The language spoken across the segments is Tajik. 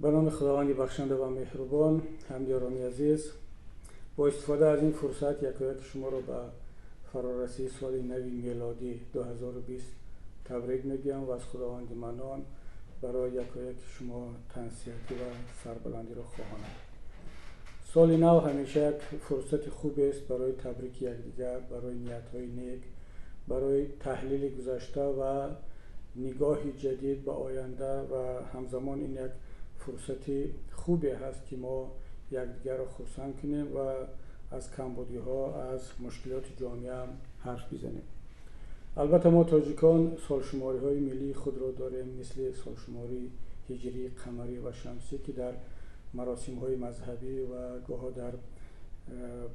Ба номи Худованди бахшанда ва меҳрубон. Ҳамдиёрони азиз, бо истифода аз ин фурсат якояки шуморо ба фарорасии соли нави мелодӣ 2020 табрик мегӯям ва аз Худованди Маннон барои якояки шумо тансиҳатӣ ва сарбаландиро хоҳонам. Соли нав ҳамеша як фурсати хубест барои табрики якдигар, барои ниятҳои нек, барои таҳлили гузашта ва нигоҳи ҷадид ба оянда, ва ҳамзамон ин як фурсати хубе ҳаст, ки мо якдигарро хурсанд кунем ва аз камбудиҳо, аз мушкилоти ҷомеа ҳарф бизанем. Албатта, мо тоҷикон солшумориҳои миллии худро дорем, мисли солшумории ҳиҷрӣ, қамарӣ ва шамсӣ, ки дар маросимҳои мазҳабӣ ва гоҳо дар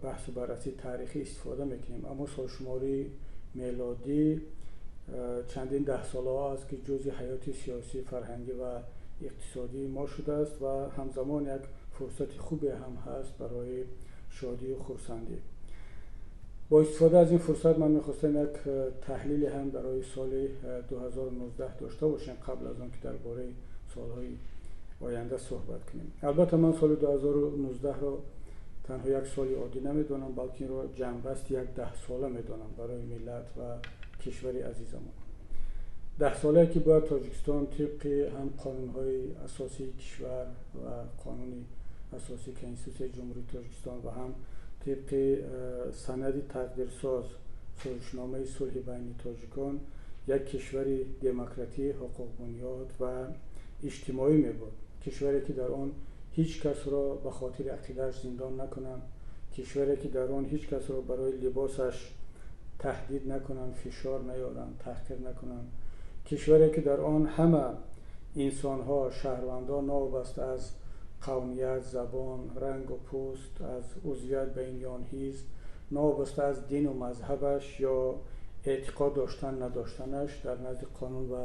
баҳсу баррасии таърихӣ истифода мекунем. Аммо солшумории мелодӣ чандин даҳсолаҳо аст, ки ҷузъи ҳаёти сиёсӣ, фарҳангӣ ва иқтисодии мо шудааст ва ҳамзамон як фурсати хубе ҳам ҳаст барои шодию хурсандӣ. Бо истифода аз ин фурсат ман мехостам як таҳлиле ҳам барои соли 2019 дошта бошем, қабл аз он ки дар бораи солҳои оянда суҳбат кунем. Албатта, ман соли 2019-ро танҳо як соли оддӣ намедонам, балки инро ҷамъбасти як даҳсола медонам барои миллат ва кишвари азизамон. Даҳсолае, ки бояд Тоҷикистон тибқи ҳам қонунҳои асосии кишвар ва қонуни асосии Конститутсияи Ҷумҳурии Тоҷикистон ва ҳам тибқи санади тақдирсоз, Созишномаи сулҳи байни тоҷикон, як кишвари демократӣ, ҳуқуқбунёд ва иҷтимоӣ мебуд. Кишваре, ки дар он ҳеҷ касро ба хотири ақидааш зиндон накунанд, кишваре, ки дар он ҳеҷ касро барои либосаш таҳдид накунанд, фишор наёранд, таҳқир накунанд, кишваре, ки дар он ҳама инсонҳо, шаҳрвандон, новобаста аз қавмият, забон, рангу пӯст, аз узвият ба ин ё он ҳизб, новобаста аз дину мазҳабаш ё эътиқод доштан надоштанаш, дар назди қонун ва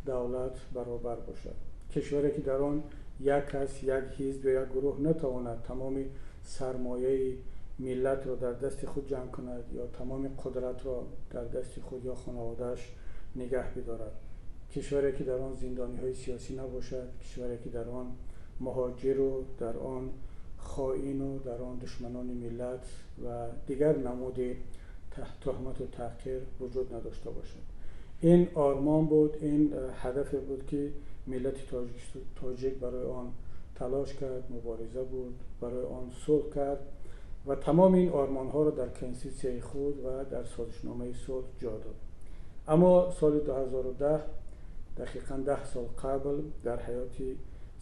давлат баробар бошад, кишваре, ки дар он як кас, як ҳизб ё як гурӯҳ натавонад тамоми сармояи миллатро дар дасти худ ҷамъ кунад ё тамоми қудратро дар дасти худ ё хонаводааш нигаҳ бидорад, кишваре, ки дар он зиндониҳои сиёсӣ набошад, кишваре, ки дар он муҳоҷиру дар он хоину дар он душманони миллат ва дигар намуди туҳмату таҳқир вуҷуд надошта бошад. Ин ормон буд, ин ҳадафе буд, ки миллати тоҷик барои он талош кард, мубориза бурд, барои он сулҳ кард ва тамоми ин ормонҳоро дар Конститутсияи худ ва дар Созишномаи сулҳ ҷо дод. Аммо соли 2010, дақиқан 10 сол қабл, дар ҳаёти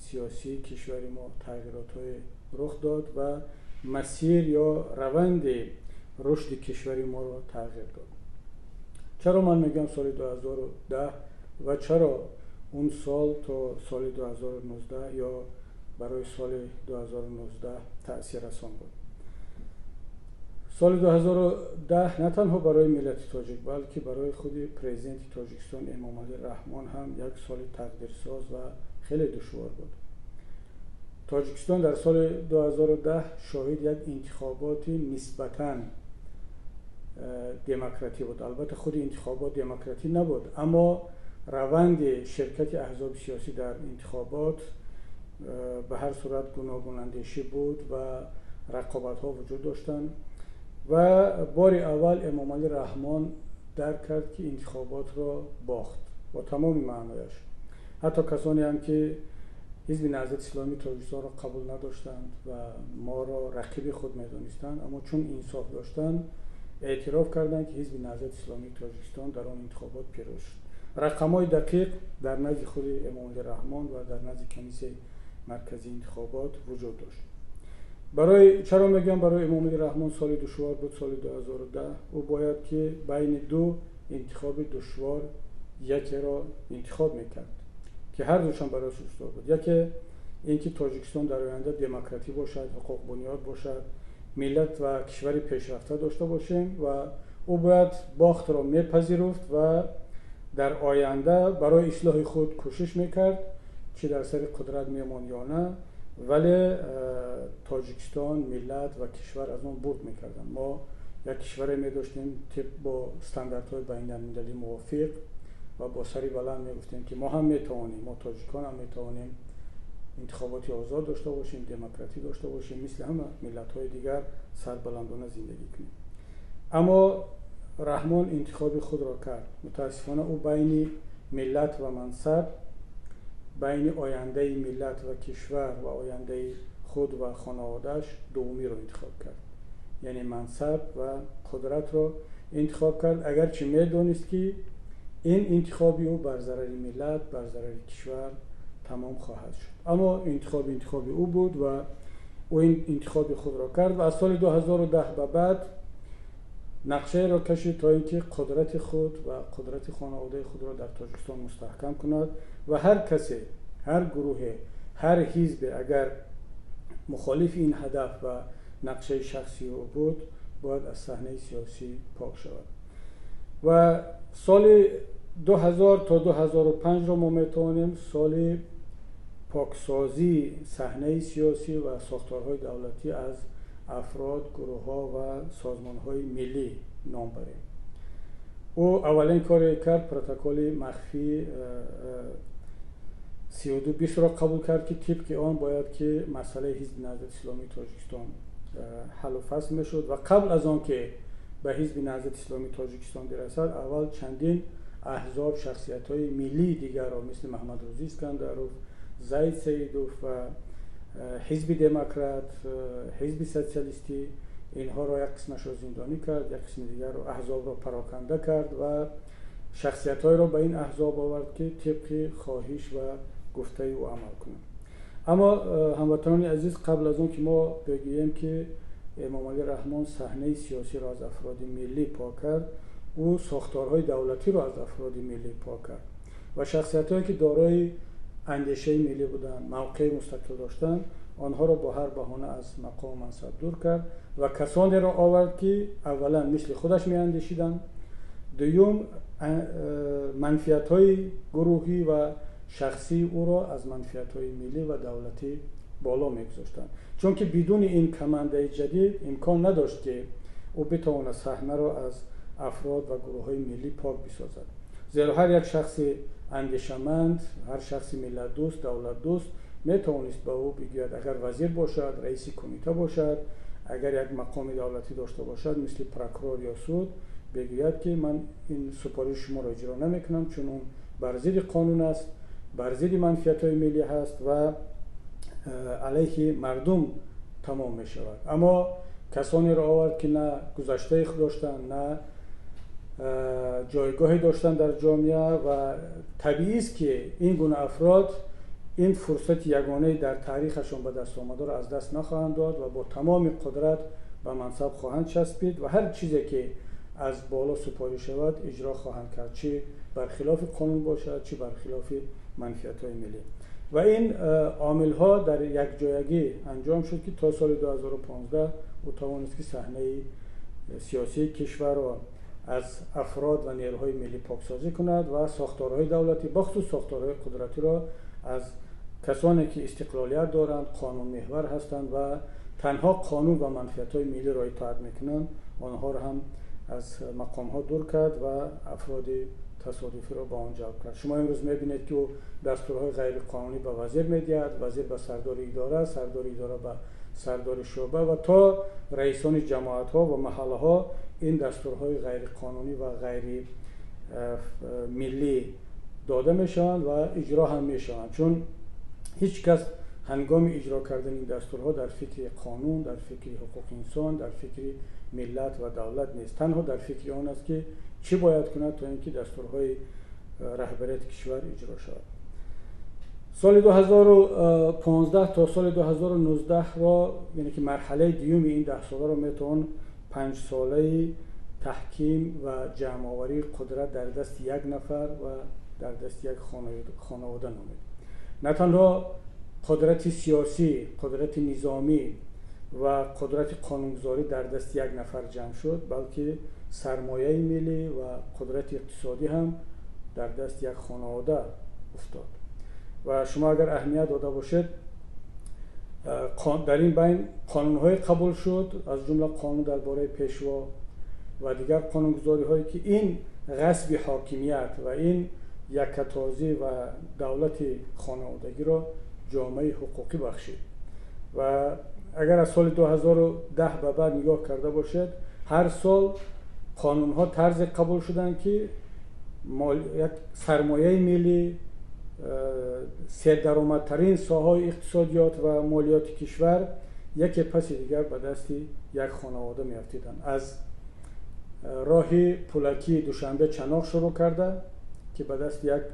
сиёсии кишвари мо тағйиротҳое рух дод ва масир ё раванди рушди кишвари моро тағйир дод. Чаро ман мегӯям соли 2010 ва чаро он сол то соли 2019 ё барои соли 2019 таъсиррасон буд? Соли 2010 на танҳо барои миллати тоҷик, балки барои худи президенти Тоҷикистон Эмомалӣ Раҳмон ҳам як соли тақдирсоз ва хеле душвор буд. Тоҷикистон дар соли 2010 шоҳид як интихоботи нисбатан демократӣ буд. Албатта, худи интихобот демократӣ набуд, аммо раванди ширкати аҳзоби сиёсӣ дар интихобот, ба ҳар сурат, гуногунандешӣ буд ва рақобатҳо вуҷуд доштанд. Ва бори аввал Эмомалӣ Раҳмон дарк кард, ки интихоботро бохт бо тамоми маънояш. Ҳатто касоне ҳам, ки Ҳизби Наҳзати Исломии Тоҷикистонро қабул надоштанд ва моро рақиби худ медонистанд, аммо чун инсоф доштанд, эътироф карданд, ки Ҳизби Наҳзати Исломии Тоҷикистон дар он интихобот пирӯз шуд. Рақамҳои дақиқ дар назди худи Эмомалӣ Раҳмон ва дар назди Комиссияи марказии интихобот вуҷуд дошт. Барои чаро мегӯям, барои Эмомалӣ Раҳмон соли душвор буд соли 2010? Ӯ бояд ки байни ду интихоби душвор якеро интихоб мекард, ки ҳар душам барояш душвор буд. Яке ин ки Тоҷикистон дар оянда демократӣ бошад, ҳуқуқбунёд бошад, миллат ва кишвари пешрафта дошта бошем, ва ӯ бояд бохтро мепазируфт ва дар оянда барои ислоҳи худ кӯшиш мекард, чӣ дар сари қудрат мемонд ё на, вале Тоҷикистон, миллат ва кишвар аз он бурд мекарданд. Мо як кишваре медоштем тиб бо стандартҳои байналмилалӣ мувофиқ ва бо сари баланд мегуфтем, ки мо ҳам метавонем, мо тоҷикон ҳам метавонем. интихоботи озод дошта бошем, демократӣ дошта бошем, мисли ҳама миллатҳои дигар сарбаландона зиндагӣ кунем. Аммо Раҳмон интихоби худро кард. Мутаассифона, ӯ байни миллат ва мансаб, байни ояндаи миллат ва кишвар ва ояндаи худ ва хонаводааш дуввумиро интихоб кард, яъне мансаб ва қудратро интихоб кард, агарчи медонист, ки ин интихоби ӯ бар зарари миллат, бар зарари кишвар тамом хоҳад шуд. Аммо интихоб интихоби ӯ буд ва ӯ ин интихоби худро кард ва аз соли 2010 ба баъд нақшаеро кашид, то ин ки қудрати худ ва қудрати хонаводаи худро дар Тоҷикистон мустаҳкам кунад ва ҳар касе, ҳар гурӯҳе, ҳар ҳизбе агар мухолифи ин ҳадаф ва нақшаи шахсии ӯ буд, бояд аз саҳнаи сиёсӣ пок шавад. Ва соли 2000 то 2005-ро мо метавонем соли поксозии саҳнаи сиёсӣ ва сохторҳои давлатӣ аз афрод, гурӯҳҳо ва созмонҳои миллӣ ном барем. Ӯ аввалин коре кард, протоколи махфӣ 3220-ро қабул кард, ки тибқи он бояд ки масъалаи Ҳизби Наҳзати Исломии Тоҷикистон ҳаллу фасл мешуд. Ва қабл аз он ки ба Ҳизби Наҳзати Исломии Тоҷикистон бирасад, аввал чандин аҳзоб, шахсиятҳои миллии дигарро, мисли Маҳмадрӯзӣ Искандаров, Зайд Саидов ва Ҳизби Демократ, Ҳизби Социалистӣ, инҳоро як қисмашро зиндонӣ кард, як қисми дигарро аҳзобро пароканда кард ва шахсиятҳоеро ба ин аҳзоб овард, ки тибқи хоҳиш ва гуфтаи ӯ амал кунанд. Аммо, ҳамватанони азиз, қабл аз он ки мо бигӯем, ки Эмомалӣ Раҳмон саҳнаи сиёсиро аз афроди миллӣ пок кард, ӯ сохторҳои давлатиро аз афроди миллӣ пок кард ва шахсиятҳое ки дорои андешаи миллӣ буданд, мавқеи мустақил доштанд, онҳоро бо ҳар баҳона аз мақому мансаб дур кард ва касонеро овард, ки аввалан мисли худаш меандешиданд, дуюм, манфиатҳои гурӯҳӣ ва шахсии ӯро аз манфиатҳои миллӣ ва давлатӣ боло мегузоштанд, чунки бидуни ин командаи ҷадид имкон надошт, ки ӯ битавонад саҳнаро аз афрод ва гурӯҳҳои миллӣ пок бисозад, зеро ҳар як шахси андешаманд, ҳар шахси миллатдӯст, давлатдӯст метавонист ба ӯ бигӯяд, агар вазир бошад, раиси кумита бошад, агар як мақоми давлатӣ дошта бошад, мисли прокурор ё суд, бигӯяд, ки ман ин супориши шуморо иҷро намекунам, чун он бар зидди қонун аст, бар зидди манфиатҳои миллӣ ҳаст ва алайҳи мардум тамом мешавад. Аммо касонеро овард, ки на гузаштаи худ доштанд, на ҷойгоҳе доштанд дар ҷомеа. Ва табиист, ки ин гуна афрод ин фурсати ягонаи дар таърихашон ба даст омадаро аз даст нахоҳанд дод ва бо тамоми қудрат ба мансаб хоҳанд часпид ва ҳар чизе ки аз боло супориш шавад, иҷро хоҳанд кард, чӣ бархилофи қонун бошад, чӣ бархилофи манфиатҳои миллӣ. Ва ин омилҳо дар якҷоягӣ анҷом шуд, ки то соли 2015 ӯ тавонист, ки саҳнаи сиёсии кишварро аз афрод ва нерӯҳои миллӣ поксозӣ кунад ва сохторҳои давлатӣ, бахусус сохторҳои қудратиро аз касоне ки истиқлолият доранд, қонунмеҳвар ҳастанд ва танҳо қонун ва манфиатҳои миллиро итоат мекунанд, онҳоро ҳам аз мақомҳо дур кард ва афроди тасодуфиро ба он ҷалб кард. Шумо имрӯз мебинед, ки ӯ дастурҳои ғайриқонунӣ ба вазир медиҳад, вазир ба сардори идора, сардори идора ба сардори шӯъба ва то раисони ҷамоатҳо ва маҳаллаҳо ин дастурҳои ғайриқонунӣ ва ғайри миллӣ дода мешаванд ва иҷро ҳам мешаванд, чун ҳеҷ кас ҳангоми иҷро кардани ин дастурҳо дар фикри қонун, дар фикри ҳуқуқи инсон, дар фикри миллат ва давлат нест, танҳо дар фикри он аст, ки чӣ бояд кунад, то ин ки дастурҳои раҳбарияти кишвар иҷро шавад. Соли 2015 то соли 2019-ро, яъне ки марҳалаи дуюми ин 10 соларо, метавон 5 солаи таҳким ва ҷамъоварии қудрат дар дасти як нафар ва дар дасти як хонавода номид. На танҳо қудрати сиёсӣ, қудрати низомӣ ва қудрати қонунгузорӣ дар дасти як нафар ҷамъ шуд, балки сармояи миллӣ ва қудрати иқтисодӣ ҳам дар дасти як хонавода уфтод. Ва шумо агар аҳамият дода бошед, дар ин байн қонунҳое қабул шуд, аз ҷумла қонун дар бораи Пешво ва дигар қонунгузориҳое, ки ин ғасби ҳокимият ва ин яккатозӣ ва давлати хонаводагиро ҷомаи ҳуқуқӣ бахшид. Ва агар аз соли 2010 ба баъд нигоҳ карда бошед, ҳар сол қонунҳо тарзе қабул шуданд, ки як сармояи миллӣ, сердаромадтарин соҳаҳои иқтисодиёт ва молиёти кишвар яке паси дигар ба дасти як хонавода меафтиданд. Аз роҳи пулакии Душанбе Чаноқ шурӯъ карда, ки ба дасти як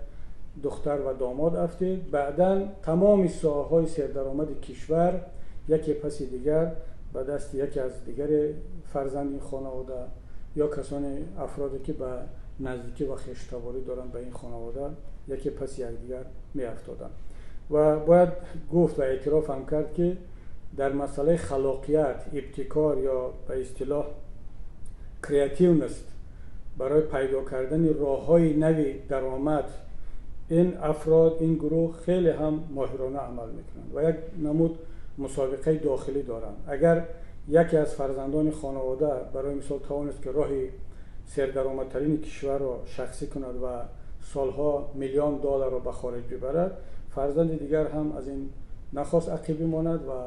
духтар ва домод афтид, баъдан тамоми соҳаҳои сердаромади кишвар яке паси дигар ба дасти яке аз дигари фарзанди ин хонавода ё касоне, афроде ки ба наздикӣ ва хештаборӣ доранд ба ин хонавода, яке паси якдигар меафтоданд. Ва бояд гуфт ва эътироф ҳам кард, ки дар масъалаи халоқият, ибтикор ё ба истилоҳ креативность барои пайдо кардани роҳҳои нави даромад ин афрод, ин гурӯҳ хеле ҳам моҳирона амал мекунанд ва як намуд мусобиқаи дохилӣ доранд. Агар яке аз фарзандони хонавода, барои мисол, тавонист, ки роҳи сердаромадтарини кишварро шахсӣ кунад ва солҳо миллион долларро ба хориҷ бибарад, фарзанди дигар ҳам аз ин нахост ақиб бимонад ва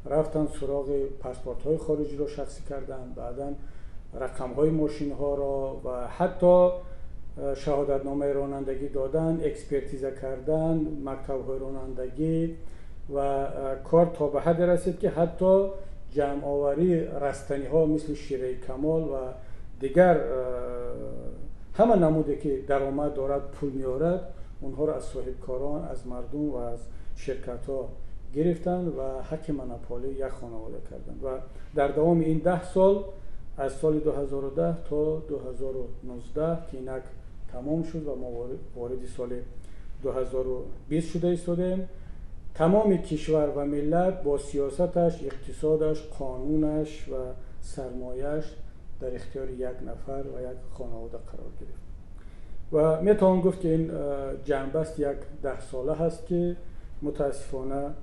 рафтанд суроғи паспортҳои хориҷиро шахсӣ карданд, баъдан рақамҳои мошинҳоро ва ҳатто шаҳодатномаи ронандагӣ додан, экспертиза кардан, мактабҳои ронандагӣ ва кор то ба ҳадде расид, ки ҳатто ҷамъоварии растаниҳо мисли шираи камол ва дигар ҳама намуде, ки даромад дорад, пул меорад, онҳоро аз соҳибкорон, аз мардум ва аз ширкатҳо гирифтанд ва ҳаққи монополӣ як хонавода карданд. Ва дар давоми ин 10 сол, аз соли 2010 то 2019, ки инак тамом шуд ва мо вориди соли 2020 шуда истодаем, тамоми кишвар ва миллат бо сиёсаташ, иқтисодаш, қонунаш ва сармояш дар ихтиёри як нафар ва як хонавода қарор гирифт. Ва метавон гуфт, ки ин ҷамъбаст як даҳсола ҳаст, ки мутаассифона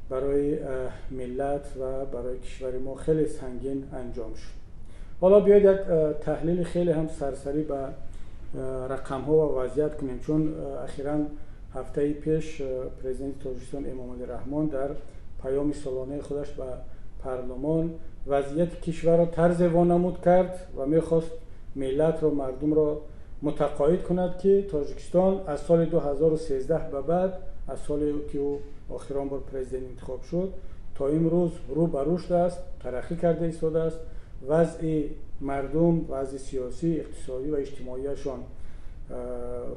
барои миллат ва барои кишвари мо хеле сангин анҷом шуд. Ҳоло биёед як таҳлили хеле ҳам сарсарӣ ба рақамҳо ва вазъият кунем, чун ахиран ҳафтаи пеш президенти Тоҷикистон Эмомалӣ Раҳмон дар паёми солонаи худаш ба парлумон вазъияти кишварро тарзе вонамуд кард ва мехост миллатро, мардумро мутақоид кунад, ки Тоҷикистон аз соли 2013 ба баъд, аз соле ки ӯ охирон бор президент интихоб шуд, то имрӯз рӯ ба рушд аст, тараққӣ карда истодааст, вазъи мардум, вазъи сиёсӣ, иқтисодӣ ва иҷтимоияшон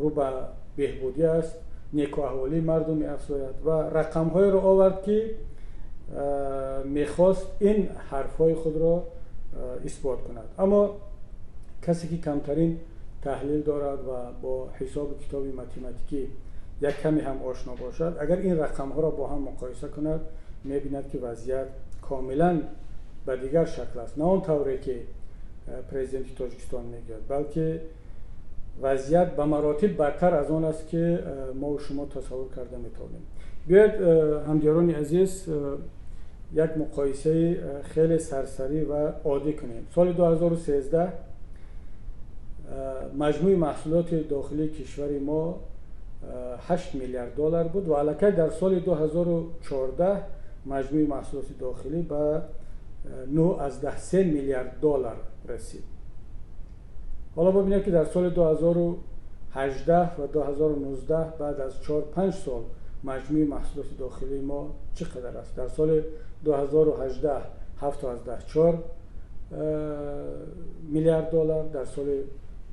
рӯ ба беҳбудӣ аст, некуаҳволии мардум меафзояд ва рақамҳоеро овард, ки мехост ин ҳарфҳои худро исбот кунад. Аммо касе ки камтарин таҳлил дорад ва бо ҳисобу китоби математикӣ як каме ҳам ошно бошад, агар ин рақамҳоро бо ҳам муқоиса кунад, мебинад, ки вазъият комилан ба дигар шакл аст, на он тавре ки президенти Тоҷикистон мегӯяд, балки вазъият ба маротиб бадтар аз он аст, ки мову шумо тасаввур карда метавонем. Биёед, ҳамдиёрони азиз, як муқоисаи хеле сарсарӣ ва оддӣ кунем. Соли 2013 маҷмӯи маҳсулоти дохилии кишвари мо 8 миллиард доллар буд ва аллакай дар соли 2014 маҷмӯи маҳсулоти дохилӣ ба 9,3 миллиард доллар расид. Ҳоло бибинед, ки дар соли 2018 ва 2019, баъд аз 4-5 сол, маҷмӯи маҳсулоти дохилии мо чӣ қадар аст? Дар соли 2018 7,4 миллиард доллар, дар соли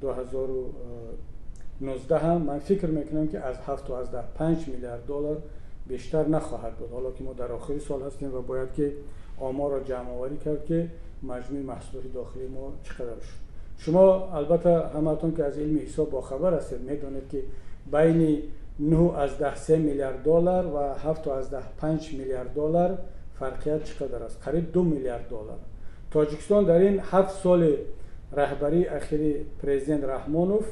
2019 ҳам ман фикр мекунам, ки аз 7,5 миллиард доллар бештар нахоҳад буд, ҳоло ки мо дар охири сол ҳастем ва бояд ки оморро ҷамъоварӣ кард, ки маҷмӯи маҳсулоти дохилии мо чӣ қадар шуд. Шумо албатта ҳамаатон, ки аз илми ҳисоб бохабар ҳастед, медонед, ки байни 9,3 миллиард доллар ва 7,5 миллиард доллар фарқият чӣ қадар аст? Қариб 2 миллиард доллар. Тоҷикистон дар ин 7 соли раҳбарии ахири президент Раҳмонов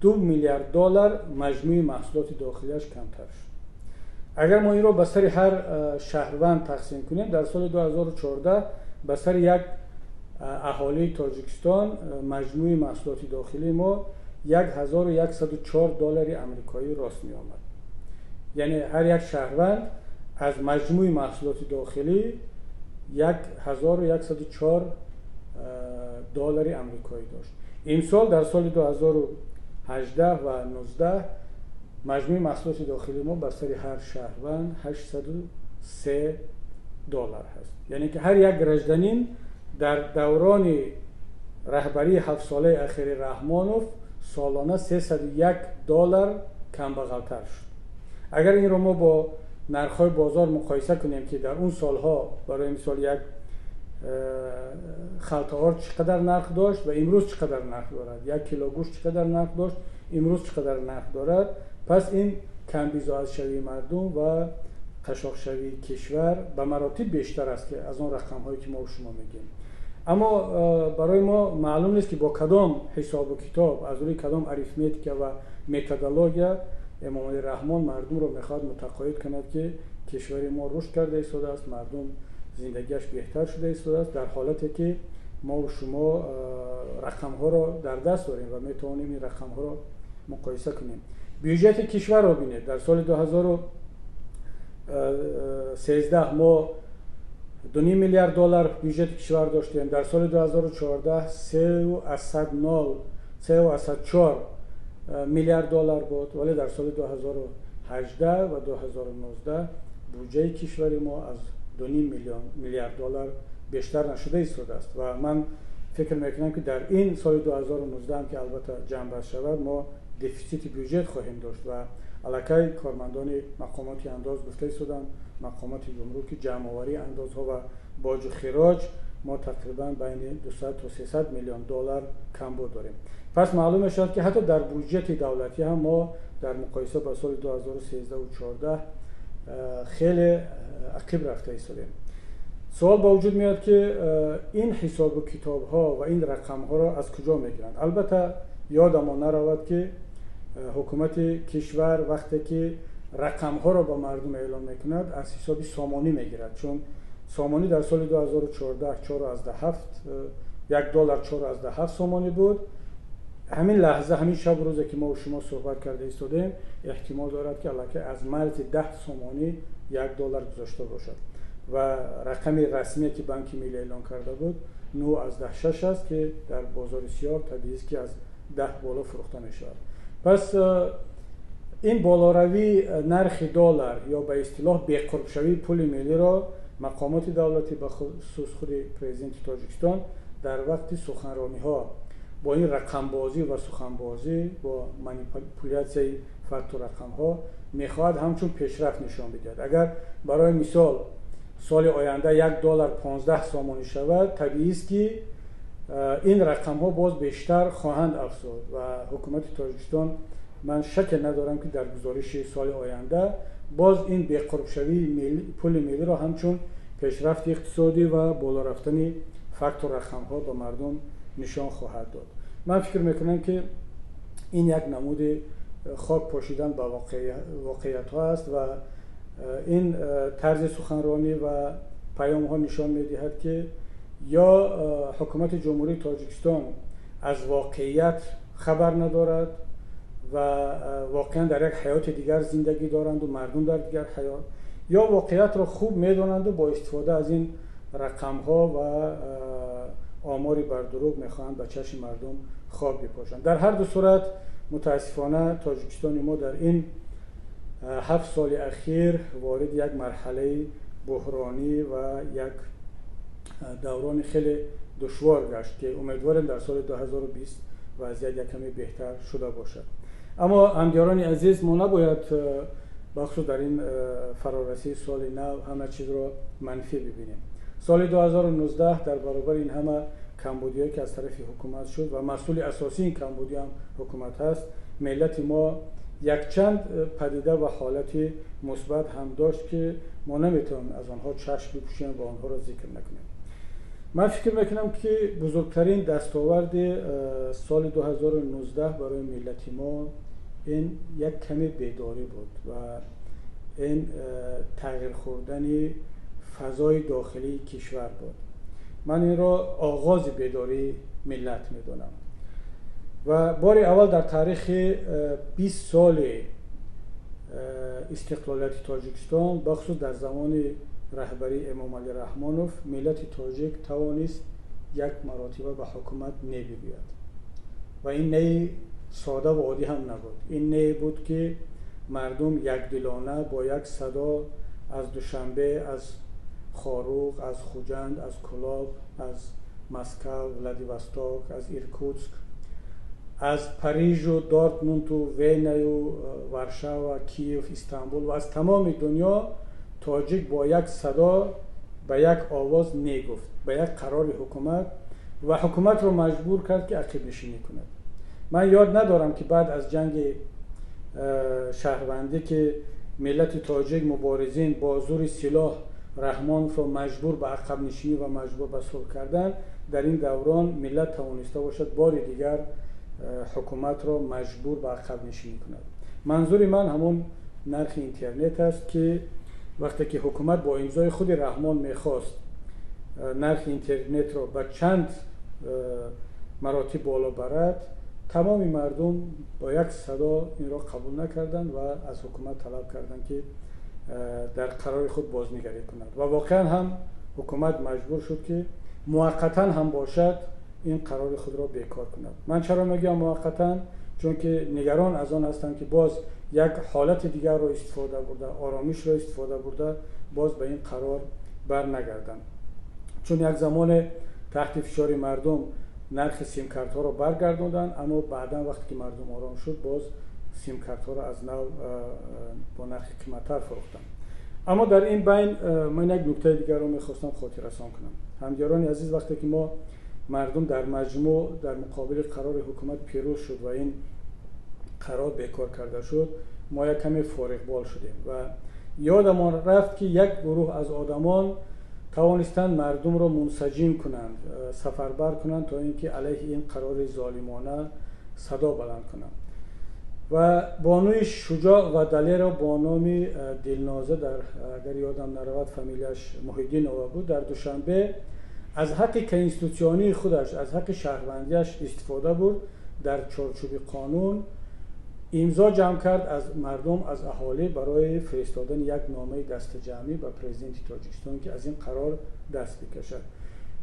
2 миллиард доллар маҷмӯи маҳсулоти дохилиаш камтар шуд. Агар мо инро ба сари ҳар шаҳрванд тақсим кунем, дар соли 2014 ба сари як аҳолии Тоҷикистон маҷмӯи маҳсулоти дохилии мо 1104 доллари амрикоӣ рост меомад. Яъне ҳар як шаҳрванд аз маҷмӯи маҳсулоти дохилӣ 1104 доллари амрикоӣ дошт. Имсол, дар соли 2018 ва 19, маҷмӯи маҳсулоти дохилии мо бар сари ҳар шаҳрванд 803 доллар ҳаст. Яъне ки ҳар як гражданин дар даврони раҳбарии ҳафтсолаи ахири Раҳмонов солона 301 доллар камбағалтар шуд. Агар инро мо бо нархҳои бозор муқоиса кунем, ки дар он солҳо, барои мисол, як халта орд чӣ қадар нарх дошт ва имрӯз чӣ қадар нарх дорад, 1 кило гӯшт чӣ қадар нарх дошт, имрӯз чӣ қадар нарх дорад, пас ин камбизоатшавии мардум ва қашоқшавии кишвар ба маротиб бештар аст, ки аз он рақамҳое ки мо шумо мегӯем. Аммо барои мо маълум нест, ки бо кадом ҳисобу китоб, аз рӯи кадом арифметика ва методология Эмомалӣ Раҳмон мардумро мехоҳад мутақоид кунад, ки кишвари мо рушд карда истодааст, мардум зиндагиаш беҳтар шуда истодааст, дар ҳолате ки мо шумо рақамҳоро дар даст дорем ва метавонем ин рақамҳоро муқоиса кунем. Бюҷети кишварро бинед. Дар соли 2013 мо 2,5 миллиард доллар бюҷети кишвар доштем, дар соли 2014 3,0, 3,4 миллиард доллар буд, вале дар соли 2018 ва 2019 буҷаи кишвари мо аз 2,5 миллиард доллар бештар нашуда истодааст. Ва ман фикр мекунам, ки дар ин соли 2019, ки албатта ҷамъбаст шавад, мо дефитсити бюҷет хоҳем дошт. Ва аллакай кормандони мақомоти андоз гуфта истоданд, мақомоти гумрук, ки ҷамъоварии андозҳо ва боҷу хироҷ мо тақрибан байни 200 то 300 миллион доллар камбуд дорем. Пас маълум мешавад, ки ҳатто дар буҷети давлатӣ ҳам мо дар муқоиса ба соли 2013 14 хеле ақиб рафта истодем. Суол ба вуҷуд меояд, ки ин ҳисобу китобҳо ва ин рақамҳоро аз куҷо мегиранд. Албатта, ёдамон наравад, ки ҳукумати кишвар вақте ки рақамҳоро ба мардум эълон мекунад, аз ҳисоби сомонӣ мегирад, чун сомонӣ дар соли 2014 4,7, 1 доллар 4,7 сомонӣ буд. Ҳамин лаҳза, ҳамин шабу рӯзе ки мо шумо суҳбат карда истодем, эҳтимол дорад, ки аллакай аз марзи 10 сомонӣ 1 доллар гузошта бошад. Ва рақами расмие, ки Банки Миллӣ эълон карда буд, 9,6 аст, ки дар бозори сиёҳ табиист, ки аз 10 боло фурӯхта мешавад. Пас ин болоравии нархи доллар ё ба истилоҳ беқурбшавии пули миллиро мақомоти давлатӣ, ба хусус худи президенти Тоҷикистон, дар вақти суханрониҳо бо ин рақамбозӣ ва суханбозӣ, бо манипулятсияи факту рақамҳо мехоҳад ҳамчун пешрафт нишон бидиҳад. Агар, барои мисол, соли оянда 1 доллар 15 сомонӣ шавад, табиист, ки ин рақамҳо боз бештар хоҳанд афзод. Ва ҳукумати Тоҷикистон, ман шаке надорам, ки дар гузориши соли оянда боз ин беқурбшавии пули миллиро ҳамчун пешрафти иқтисодӣ ва боло рафтани факту рақамҳо ба мардум нишон хоҳад дод. Ман фикр мекунам, ки ин як намуди хок пошидан ба воқеиятҳо аст ва ин тарзи суханронӣ ва паёмҳо нишон медиҳад, ки ё ҳукумати Ҷумҳурии Тоҷикистон аз воқеият хабар надорад ва воқеан дар як ҳаёти дигар зиндагӣ доранду мардум дар дигар ҳаёт, ё воқеиятро хуб медонанду бо истифода аз ин рақамҳо ва омори бардурӯғ мехоҳанд ба чашми мардум хок бипошанд. Дар ҳар ду сурат, мутаассифона, Тоҷикистони мо дар ин 7 соли ахир ворид як марҳалаи буҳронӣ ва як даврони хеле душвор гашт, ки умедворем, дар соли 2020 вазъият якаме беҳтар шуда бошад. Аммо, ҳамдиёрони азиз, мо набояд, бахусус дар ин фарорасии соли нав, ҳама чизро манфӣ бибинем. Соли 2019 дар баробари ин ҳама камбудиҳое, ки аз тарафи ҳукумат шуд ва масъули асосии ин камбудӣ ҳам ҳукумат ҳаст, миллати мо якчанд падида ва ҳолати мусбат ҳам дошт, ки мо наметавонем аз онҳо чашм бипӯшем ва онҳоро зикр накунем. Ман фикр мекунам, ки бузургтарин дастоварди соли 2019 барои миллати мо ин як каме бедорӣ буд ва ин тағйир хӯрдани фазои дохилии кишвар буд. Ман инро оғози бедории миллат медонам. Ва бори аввал дар таърихи 20 соли истиқлолияти Тоҷикистон, бахусус дар замони раҳбарии Эмомалӣ Раҳмонов, миллати тоҷик тавонист як маротиба ба ҳукумат не бигӯяд. Ва ин неи сода ва оддӣ ҳам набуд. Ин не буд, ки мардум якдилона бо як садо аз Душанбе, аз Хоруғ, аз Хуҷанд, аз Кӯлоб, аз Москав, Владивосток, аз Иркутск, аз Парижу Дортмунту Венаю Варшава, Киев, Истанбул ва аз тамоми дунё тоҷик бо як садо, ба як овоз не гуфт ба як қарори ҳукумат ва ҳукуматро маҷбур кард, ки ақибнишинӣ кунад. Ман ёд надорам, ки баъд аз ҷанги шаҳрвандӣ, ки миллати тоҷик, муборизин бо зури силоҳ Раҳмоновро маҷбур ба ақабнишинӣ ва маҷбур ба сулҳ кардан, дар ин даврон миллат тавониста бошад бори дигар ҳукуматро маҷбур ба ақабнишинӣ кунад. Манзури ман ҳамон нархи интернет аст, ки вақте ки ҳукумат бо имзои худи Раҳмон мехост нархи интернетро ба чанд маротиб боло барад, тамоми мардум бо як садо инро қабул накарданд ва аз ҳукумат талаб карданд, ки дар қарори худ бознигарӣ кунад. Ва воқеан ҳам ҳукумат маҷбур шуд, ки муваққатан ҳам бошад, ин қарори худро бекор кунад. Ман чаро мегӯям муваққатан? Чунки нигарон аз он ҳастам, ки боз як ҳолати дигарро истифода бурда, оромишро истифода бурда, боз ба ин қарор барнагарданд, чун як замоне таҳти фишори мардум нархи симкартҳоро баргардонданд, аммо баъдан, вақте ки мардум ором шуд, боз симкартҳоро аз нав бо нархи қиматтар фурӯхтанд. Аммо дар ин байн ман як нуктаи дигарро мехостам хотиррасон кунам. Ҳамдиёрони азиз, вақте ки мо мардум дар маҷмӯъ дар муқобили қарори ҳукумат пирӯз шуд ва ин қарор бекор карда шуд, мо як каме фориғбол шудем ва ёдамон рафт, ки як гурӯҳ аз одамон тавонистанд мардумро мунсаҷим кунанд, сафарбар кунанд, то ин ки алайҳи ин қарори золимона садо баланд кунанд. Ва бонуи шуҷоъ ва далерро бо номи Дилноза, дар агар ёдам наравад, фамилияш Муҳиддинова буд, дар Душанбе аз ҳаққи конститутсионии худаш, аз ҳаққи шаҳрвандиаш истифода бурд, дар чорчӯби қонун имзо ҷамъ кард аз мардум, аз аҳолӣ барои фиристодани як номаи дастаҷамъӣ ба президенти Тоҷикистон, ки аз ин қарор даст бикашад.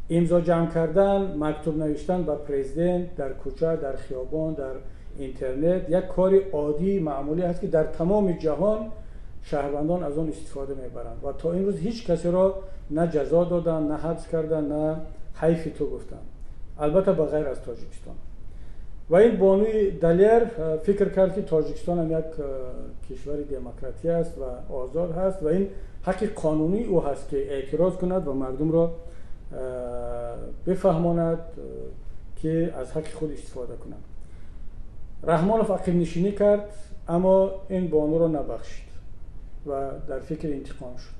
Имзо ҷамъ кардан, мактуб навиштан ба президент дар кӯча, дар хиёбон, дар интернет як кори оддии маъмулӣ аст, ки дар тамоми ҷаҳон шаҳрвандон аз он истифода мебаранд ва то имрӯз ҳеҷ касеро на ҷазо доданд, на ҳабс карданд, на ҳайфи ту гуфтанд, албатта ба ғайр аз Тоҷикистон. Ва ин бонуи далер фикр кард, ки Тоҷикистон ҳам як кишвари демократӣ аст ва озод ҳаст ва ин ҳаққи қонунии ӯ ҳаст, ки эътироз кунад ва мардумро бифаҳмонад, ки аз ҳаққи худ истифода кунанд. Раҳмонов ақибнишинӣ кард, аммо ин бонуро набахшид ва дар фикри интиқом шуд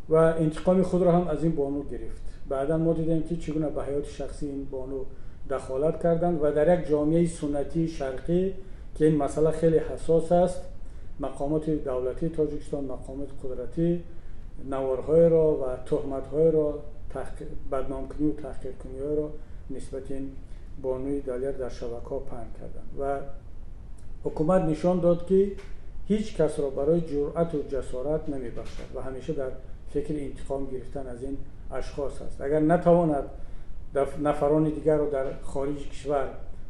ва интиқоми худро ҳам аз ин бону гирифт. Баъдан мо дидем, ки чӣ гуна ба ҳаёти шахсии ин бону дахолат карданд ва дар як ҷомеаи суннатии шарқӣ, ки ин масъала хеле ҳассос аст, мақомоти давлатии Тоҷикистон, мақомоти қудратӣ наворҳоеро ва тӯҳматҳоеро, бадномкунию таҳқиркуниҳоеро нисбати ин бонуи далер дар шабакаҳо паҳн карданд. Ва ҳукумат нишон дод, ки ҳеҷ касро барои ҷуръату ҷасорат намебахшад ва ҳамеша дар фикри интиқом гирифтан аз ин ашхос аст. Агар натавонад нафарони дигарро дар хориҷи кишвар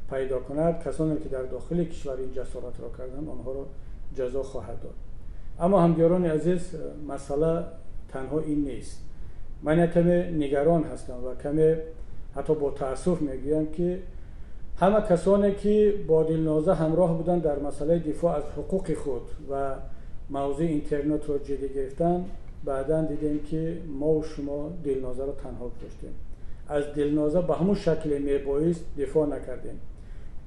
пайдо кунад, касоне ки дар дохили кишвар ин ҷасоратро карданд, онҳоро ҷазо хоҳад дод. Аммо, ҳамдиёрони азиз, масъала танҳо ин нест. Ман як каме нигарон ҳастам ва каме ҳатто бо таассуф мегӯям, ки ҳама касоне ки бо Дилноза ҳамроҳ буданд дар масъалаи дифоъ аз ҳуқуқи худ ва мавзӯи интернетро ҷиддӣ гирифтан, баъдан дидем, ки мову шумо Дилнозаро танҳо гузоштем, аз Дилноза ба ҳамун шакле мебоист дифоъ накардем.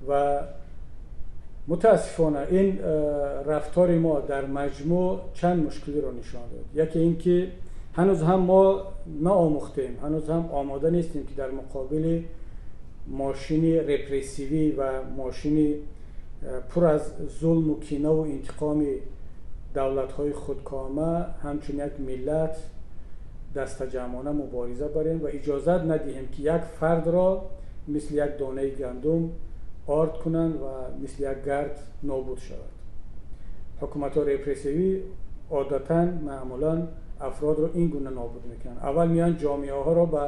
Ва мутаассифона ин рафтори мо дар маҷмӯъ чанд мушкилиро нишон дод. Яке ин ки ҳанӯз ҳам мо наомӯхтем, ҳанӯз ҳам омода нестем, ки дар муқобили мошини репрессивӣ ва мошини пур аз зулму кинаву интиқоми давлатҳои худкома ҳамчун як миллат дастаҷамъона мубориза барем ва иҷозат надиҳем, ки як фардро мисли як донаи гандум орд кунанд ва мисли як гард нобуд шавад. Ҳукуматҳои репрессивӣ одатан маъмулан афродро ин гуна нобуд мекунанд. Аввал меоянд, ҷомеаҳоро ба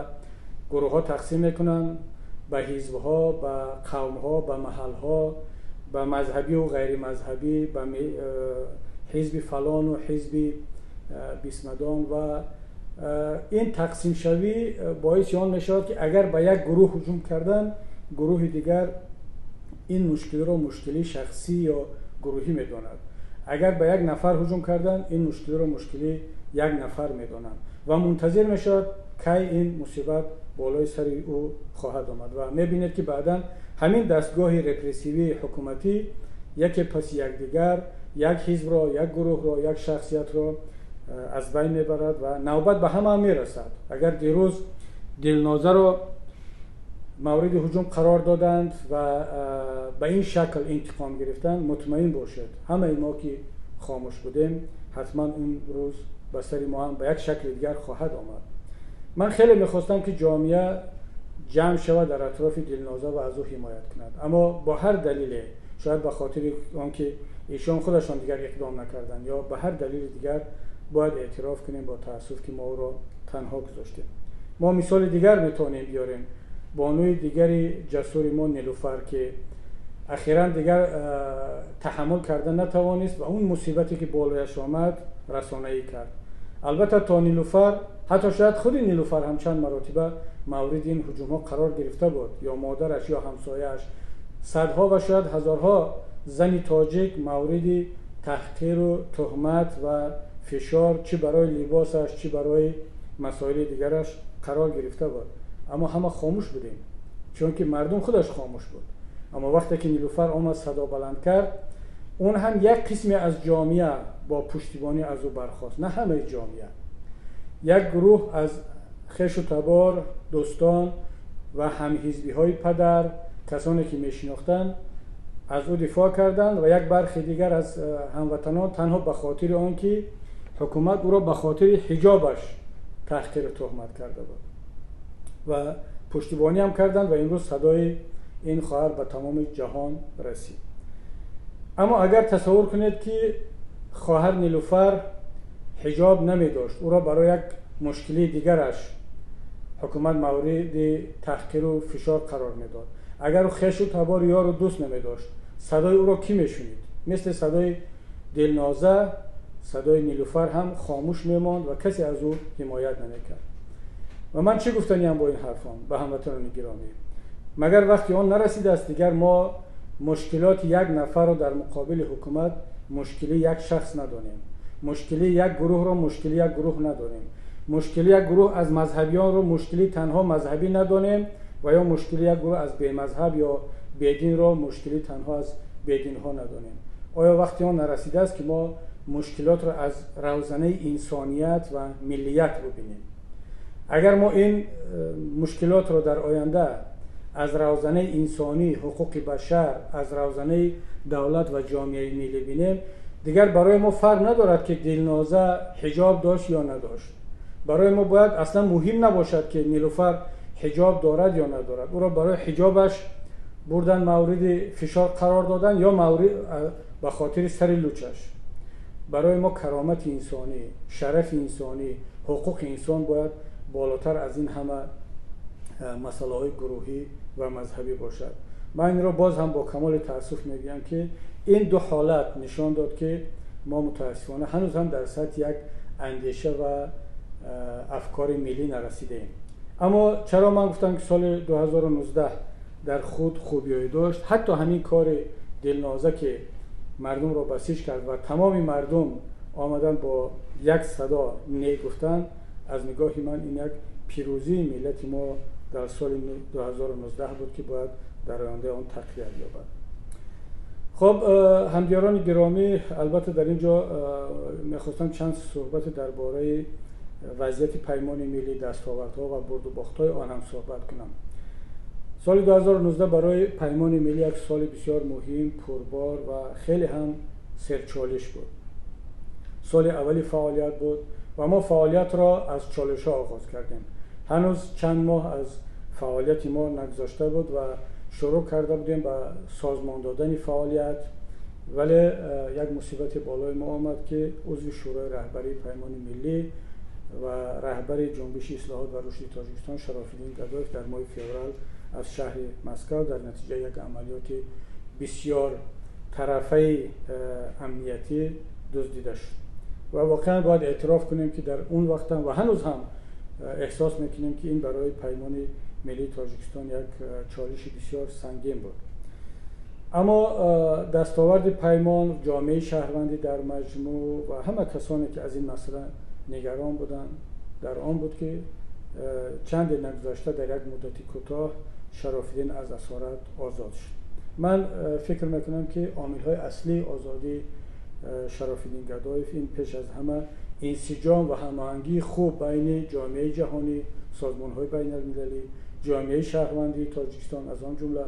гурӯҳҳо тақсим мекунанд, ба ҳизбҳо, ба қавмҳо, ба маҳалҳо, ба мазҳабӣ ва ғайримазҳабӣ, ба ҳизби фалон ва ҳизби бисмадон, ва ин тақсимшавӣ боиси он мешавад, ки агар ба як гурӯҳ ҳуҷум карданд, гурӯҳи дигар ин мушкилиро мушкилии шахсӣ ё гурӯҳӣ медонад. Агар ба як нафар ҳуҷум карданд, ин мушкилиро мушкилии як нафар медонанд ва мунтазир мешавад, кай ин мусибат болои сари ӯ хоҳад омад. Ва мебинед, ки баъдан ҳамин дастгоҳи репрессивии ҳукуматӣ яке паси якдигар як ҳизбро, як гурӯҳро, як шахсиятро аз байн мебарад ва навбат ба ҳама мерасад. Агар дирӯз Дилнозаро мавриди ҳуҷум қарор доданд ва ба ин шакл интиқом гирифтанд, мутмаин бошед, ҳамаи мо ки хомӯш будем, ҳатман он рӯз ба сари мо ҳам ба як шакли дигар хоҳад омад. Ман хеле мехостам, ки ҷомеа ҷамъ шавад дар атрофи Дилноза ва аз ӯ ҳимоят кунад, аммо бо ҳар далеле, шояд ба хотири он ки эшон худашон дигар иқдом накарданд ё ба ҳар далели дигар, бояд эътироф кунем бо таассуф, ки мо ӯро танҳо гузоштем. Мо мисоли дигар метавонем биёрем: бонуи дигари ҷасури мо Нилуфар, ки ахиран дигар таҳаммул карда натавонист ва он мусибате ки болояш омад, расонаӣ кард. Албатта, то Нилуфар, ҳатто шояд худи Нилуфар ҳам чанд маротиба мавриди ин ҳуҷумҳо қарор гирифта буд, ё модараш, ё ҳамсояаш. Садҳо ва шояд ҳазорҳо зани тоҷик мавриди таҳқиру туҳмат ва фишор, чӣ барои либосаш, чӣ барои масоили дигараш, қарор гирифта буд, аммо ҳама хомӯш будем, чунки мардум худаш хомӯш буд. Аммо вақте ки Нилуфар омад, садо баланд кард, он ҳам як қисме аз ҷомеа бо пуштибонӣ аз ӯ бархост, на ҳамаи ҷомеа. Як гурӯҳ аз хешу табор, дӯстон ва ҳамҳизбиҳои падар, касоне ки мешинохтанд, аз ӯ дифоъ карданд ва як бархи дигар аз ҳамватанон танҳо ба хотири он ки ҳукумат ӯро ба хотири ҳиҷобаш таҳқиру туҳмат карда буд ва пуштибонӣ ҳам карданд, ва имрӯз садои ин хоҳар ба тамоми ҷаҳон расид. Аммо агар тасаввур кунед, ки хоҳар Нилуфар ҳиҷоб намедошт, ӯро барои як мушкилии дигараш ҳукумат мавриди таҳқиру фишор қарор медод, агар ӯ хешу табор, ёру дӯст намедошт, садои ӯро кӣ мешунид? Мисли садои Дилноза садои Нилуфар ҳам хомӯш мемонд ва касе аз ӯ ҳимоят намекард. Ва ман чӣ гуфтаниям бо ин ҳарфон ба ҳамватанони гиромӣ? Магар вақти он нарасидааст, дигар мо мушкилоти як нафарро дар муқобили ҳукумат мушкили як шахс надонем, мушкили як гурӯҳро мушкили як гурӯҳ надонем, мушкили як гурӯҳ аз мазҳабиёнро мушкили танҳо мазҳабӣ надонем ва ё мушкили як гурӯҳ аз бемазҳаб ё бединро мушкили танҳо аз бединҳо надонем? Оё вақти он нарасидааст, ки мо мушкилотро аз равзанаи инсоният ва миллият бубинем? Агар мо ин мушкилотро дар оянда аз равзанаи инсонӣ, ҳуқуқи башар, аз равзанаи давлат ва ҷомеаи миллӣ бинем, дигар барои мо фарқ надорад, ки Дилноза ҳиҷоб дошт ё надошт. Барои мо бояд аслан муҳим набошад, ки Нилуфар ҳиҷоб дорад ё надорад, ӯро барои ҳиҷобаш бурдан, мавриди фишор қарор додан ё ба хотири сари лучаш. Барои мо каромати инсонӣ, шарафи инсонӣ, ҳуқуқи инсон бояд болотар аз ин ҳама масъалаҳои гурӯҳӣ ва мазҳабӣ бошад. Ман инро боз ҳам бо камоли таассуф мегӯям, ки ин ду ҳолат нишон дод, ки мо мутаассифона ҳанӯз ҳам дар сатҳи як андеша ва афкори миллӣ нарасидаем. Аммо чаро ман гуфтам, ки соли 2019 дар худ хубиҳое дошт? Ҳатто ҳамин кори Дилноза, ки мардумро басиҷ кард ва тамоми мардум омаданд, бо як садо не гуфтанд, аз нигоҳи ман ин як пирӯзии миллати мо дар соли 2019 буд, ки бояд дар ояндаи он тақвият ёбад. Хоб, ҳамдиёрони гиромӣ, албатта, дар ин ҷо мехостам чанд суҳбате дар бораи вазъияти Паймони миллӣ, дастовардҳо ва бурдубохтҳои он ҳам суҳбат кунам. Соли 2019 барои Паймони миллӣ як соли бисёр муҳим, пурбор ва хеле ҳам серчолиш буд. Соли аввали фаъолият буд ва мо фаъолиятро аз чолишҳо оғоз кардем. Ҳанӯз чанд моҳ аз фаъолияти мо нагузашта буд ва шурӯъ карда будем ба созмон додани фаъолият. Вале як мусибати болои мо омад, ки узви Шӯрои раҳбарии Паймони Миллӣ ва раҳбари Ҷунбиши ислоҳот ва рушди Тоҷикистон Шарофиддин Гадоев дар моҳи феврал аз шаҳри Москва дар натиҷаи як амалиёти бисёр тарафаи амниятӣ дуздида шуд. Ва воқеан бояд эътироф кунем, ки дар он вақтам ва ҳанӯз ҳам эҳсос мекунем, ки ин барои Паймони Миллии Тоҷикистон як чолиши бисёр сангин буд. Аммо дастоварди паймон, ҷомеаи шаҳрвандӣ дар маҷмӯъ ва ҳама касоне, ки аз ин масъала нигарон буданд, дар он буд, ки чанде нагузашта, дар як муддати кӯтоҳ Шарофиддин аз асорат озод шуд. Ман фикр мекунам, ки омилҳои аслии озодии Шарофиддин Гадоев ин пеш аз ҳама инсиҷом ва ҳамоҳангии хуб байни ҷомеаи ҷаҳонӣ, созмонҳои байналмилалӣ, ҷомеаи шаҳрвандии Тоҷикистон, аз он ҷумла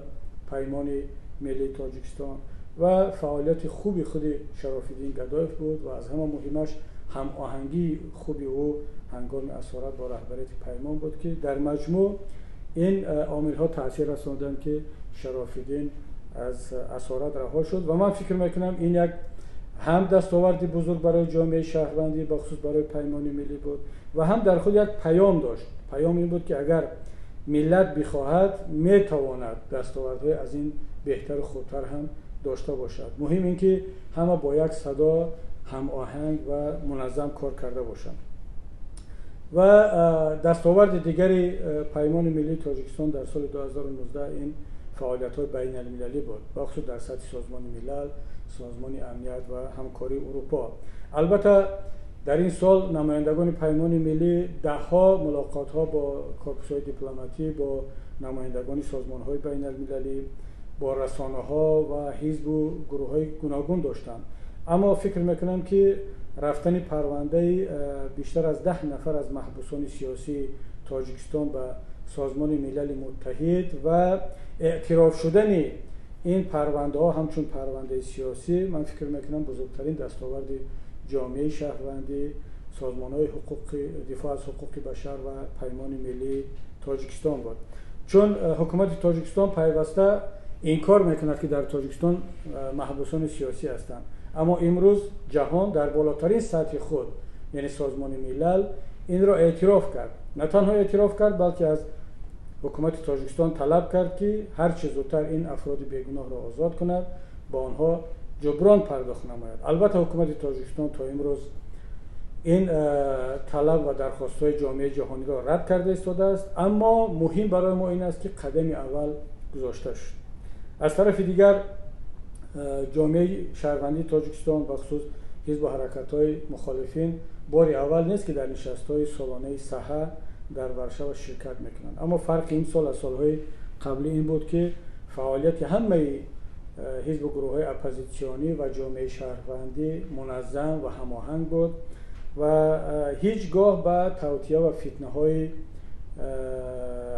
Паймони Миллии Тоҷикистон, ва фаъолияти хуби худи Шарофиддин Гадоев буд ва аз ҳама муҳимаш ҳамоҳангии хуби ӯ ҳангоми асорат бо раҳбарияти паймон буд, ки дар маҷмӯъ ин омилҳо таъсир расонданд, ки Шарофиддин аз асорат раҳо шуд. Ва ман фикр мекунам, ин як ҳам дастоварди бузург барои ҷомеаи шаҳрвандӣ, бахусус барои Паймони Миллӣ буд ва ҳам дар худ як паём дошт. Паём ин буд, ки агар миллат бихоҳад, метавонад дастовардҳои аз ин беҳтару хубтар ҳам дошта бошад. Муҳим ин ки ҳама бо як садо, ҳамоҳанг ва муназзам кор карда бошанд. Ва дастоварди дигари Паймони Миллии Тоҷикистон дар соли 2019 ин фаъолиятҳои байналмилалӣ буд, бахусус дар сатҳи Созмони Милал, Созмони Амният ва Ҳамкории Урупо. Албатта, дар ин сол намояндагони Паймони Миллӣ даҳҳо мулоқотҳо бо корпусҳои дипломатӣ, бо намояндагони созмонҳои байналмилалӣ, бо расонаҳо ва ҳизбу гурӯҳҳои гуногун доштанд. Аммо фикр мекунам, ки рафтани парвандаи бештар аз 10 нафар аз маҳбусони сиёсии Тоҷикистон ба Созмони Милали Муттаҳид ва эътироф шудани ин парвандаҳо ҳамчун парвандаи сиёсӣ, ман фикр мекунам, бузургтарин дастоварди ҷомеаи шаҳрвандӣ, созмонҳои ҳуқуқи дифоъ аз ҳуқуқи башар ва Паймони Миллии Тоҷикистон буд. Чун ҳукумати Тоҷикистон пайваста инкор мекунад, ки дар Тоҷикистон маҳбусони сиёсӣ ҳастанд, аммо имрӯз ҷаҳон дар болотарин сатҳи худ, яъне Созмони Милал, инро эътироф кард. На танҳо эътироф кард, балки аз ҳукумати Тоҷикистон талаб кард, ки ҳарчи зудтар ин афроди бегуноҳро озод кунад, ба онҳо ҷуброн пардохт намояд. Албатта, ҳукумати Тоҷикистон то имрӯз ин талаб ва дархостҳои ҷомеаи ҷаҳониро рад карда истодааст, аммо муҳим барои мо ин аст, ки қадами аввал гузошта шуд. Аз тарафи дигар, ҷомеаи шаҳрвандии Тоҷикистон, бахусус ҳизбу ҳаракатҳои мухолифин, бори аввал нест, ки дар нишастҳои солонаи САҲА дар Варшава ширкат мекунанд. Аммо фарқи ин сол аз солҳои қаблӣ ин буд, ки фаъолияти ҳамаи ҳизбу гурӯҳҳои оппозитсионӣ ва ҷомеаи шаҳрвандӣ муназзам ва ҳамоҳанг буд ва ҳеҷ гоҳ ба тавтия ва фитнаҳои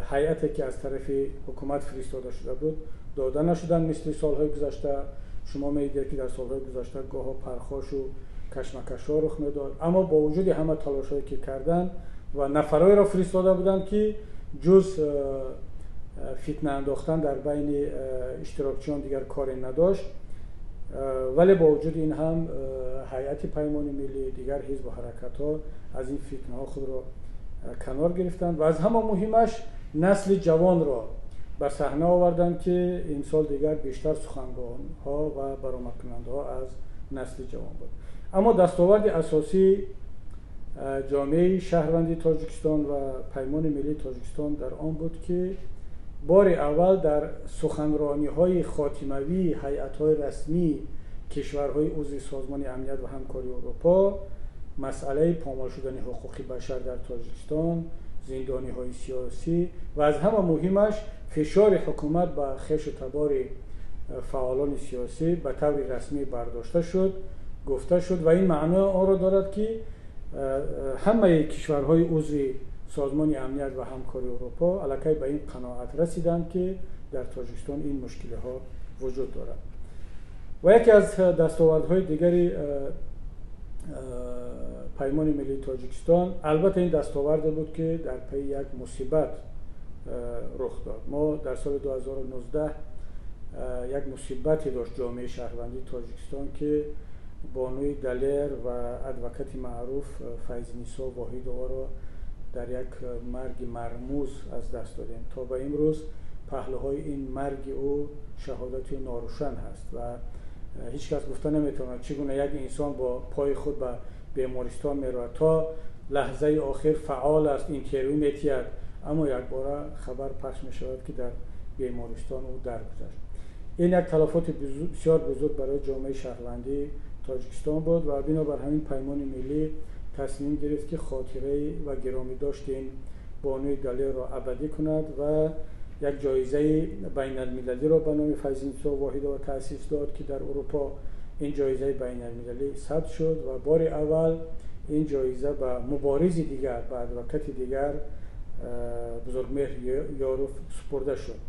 ҳайате, ки аз тарафи ҳукумат фиристода шуда буд, дода нашуданд, мисли солҳои гузашта. Шумо медидед, ки дар солҳои гузашта гоҳо пархошу кашмакашҳо рух медод, аммо бо вуҷуди ҳама талошҳое, ки карданд ва нафарҳоеро фиристода буданд, ки ҷуз фитна андохтан дар байни иштирокчиён дигар коре надошт, вале бо вуҷуди ин ҳам ҳайати Паймони Миллӣ, дигар ҳизбу ҳаракатҳо аз ин фитнаҳо худро канор гирифтанд ва аз ҳама муҳимаш насли ҷавонро ба саҳна оварданд, ки имсол дигар бештар сухангоҳҳо ва баромадкунандаҳо аз насли ҷавон буд. Аммо дастоварди асосии ҷомеаи шаҳрвандии Тоҷикистон ва Паймони Миллии Тоҷикистон дар он буд, ки бори аввал дар суханрониҳои хотимавии ҳайатҳои расмии кишварҳои узви Созмони Амният ва Ҳамкории Аврупо масъалаи помол шудани ҳуқуқи башар дар Тоҷикистон, зиндониҳои сиёсӣ ва аз ҳама муҳимаш фишори ҳукумат ба хешу табори фаъолони сиёсӣ ба таври расмӣ бардошта шуд, гуфта шуд. Ва ин маънои онро дорад, ки ҳамаи кишварҳои узви Созмони Амният ва Ҳамкории Аврупо аллакай ба ин қаноат расиданд, ки дар Тоҷикистон ин мушкилиҳо вуҷуд дорад. Ва яке аз дастовардҳои дигари Паймони Миллии Тоҷикистон, албатта, ин дастоварде буд, ки дар пайи як мусибат рух дод. Мо дар соли 2019 як мусибате дошт ҷомеаи шаҳрвандии Тоҷикистон, ки бонуи далер ва адвокати маъруф Файзнисо Воҳидоваро дар як марги мармуз аз даст додем. То ба имрӯз паҳлӯҳои ин марги ӯ, шаҳодати ӯ норӯшан ҳаст ва ҳеҷ кас гуфта наметавонад, чӣ гуна як инсон бо пои худ ба бемористон меравад, то лаҳзаи охир фаъол аст, интервю метиҳад, аммо якбора хабар пахш мешавад, ки дар бемористон ӯ даргузашт. Ин як талафоти бисёр бузург барои ҷомеаи шаҳрвандии Тоҷикистон буд ва бинобар ҳамин Паймони Миллӣ тасмим гирифт, ки хотираи ва гиромӣ дошти ин бонуи далерро абадӣ кунад ва як ҷоизаи байналмилалиро ба номи Файзнисо Воҳидова таъсис дод, ки дар Урупо ин ҷоизаи байналмилалӣ сабт шуд ва бори аввал ин ҷоиза ба муборизи дигар, ба адвокати дигар, Бузургмеҳр Ёров супурда шуд.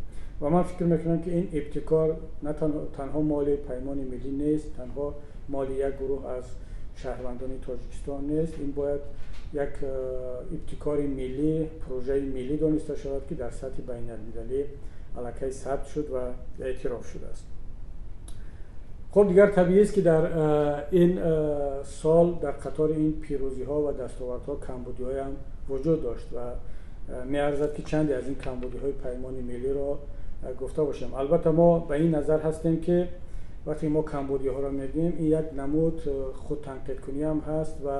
Ва ман фикр мекунам, ки ин ибтикор на танҳо моли Паймони Миллӣ нест, танҳо моли як гурӯҳ аз шаҳрвандони Тоҷикистон нест. Ин бояд як ибтикори миллӣ, прожаи миллӣ дониста шавад, ки дар сатҳи байналмилалӣ аллакай сабт шуд ва эътироф шудааст. Хуб, дигар табиист, ки дар ин сол дар қатори ин пирӯзиҳо ва дастовардҳо камбудиҳоям вуҷуд дошт ва меарзад, ки чанде аз ин камбудиҳои Паймони Миллиро гуфта бошем. Албатта, мо ба ин назар ҳастем, ки вақте мо камбудиҳоро мегӯем, ин як намуд худтанқидкунӣ ҳам ҳаст ва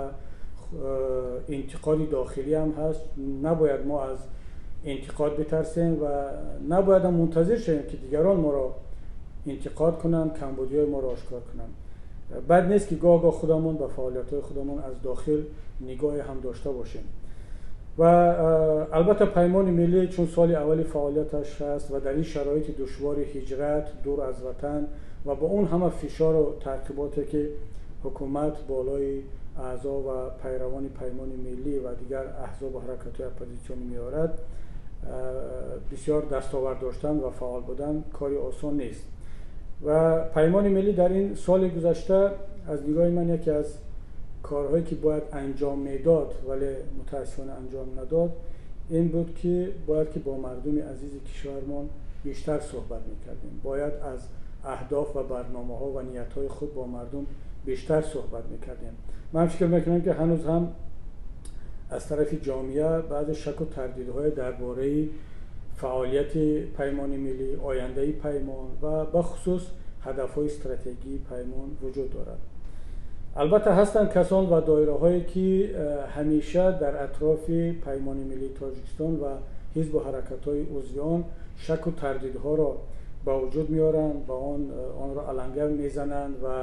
интиқоди дохилӣ ҳам ҳаст. Набояд мо аз интиқод битарсем ва набояд ҳам мунтазир шавем, ки дигарон моро интиқод кунанд, камбудиҳои моро ошкор кунанд. Бад нест, ки гоҳ гоҳ худамон ба фаъолиятҳои худамон аз дохил нигоҳе ҳам дошта бошем. Ва албатта, Паймони Миллӣ, чун соли аввали фаъолияташ ҳаст ва дар ин шароити душвори ҳиҷрат, дур аз ватан ва бо он ҳама фишору таъқиботе, ки ҳукумат болои аъзо ва пайравони Паймони Миллӣ ва дигар аҳзобу ҳаракатҳои оппозитсионӣ меорад, бисёр дастовард доштан ва фаъол будан кори осон нест. Ва Паймони Миллӣ дар ин соли гузашта, аз нигоҳи ман, яке аз корҳое, ки бояд анҷом медод, вале мутаассифона анҷом надод, ин буд, ки бояд ки бо мардуми азизи кишвармон бештар суҳбат мекардем, бояд аз аҳдоф ва барномаҳо ва ниятҳои худ бо мардум бештар суҳбат мекардем. Ман фикр мекунам, ки ҳанӯз ҳам аз тарафи ҷомеа баъзе шаку тардидҳое дар бораи фаъолияти Паймони Миллӣ, ояндаи паймон ва бахусус ҳадафҳои стратегии паймон вуҷуд дорад. Албатта, ҳастанд касон ва доираҳое, ки ҳамеша дар атрофи Паймони Миллии Тоҷикистон ва ҳизбу ҳаракатҳои узви он шаку тардидҳоро ба вуҷуд меоранд ва онро аланга мезананд ва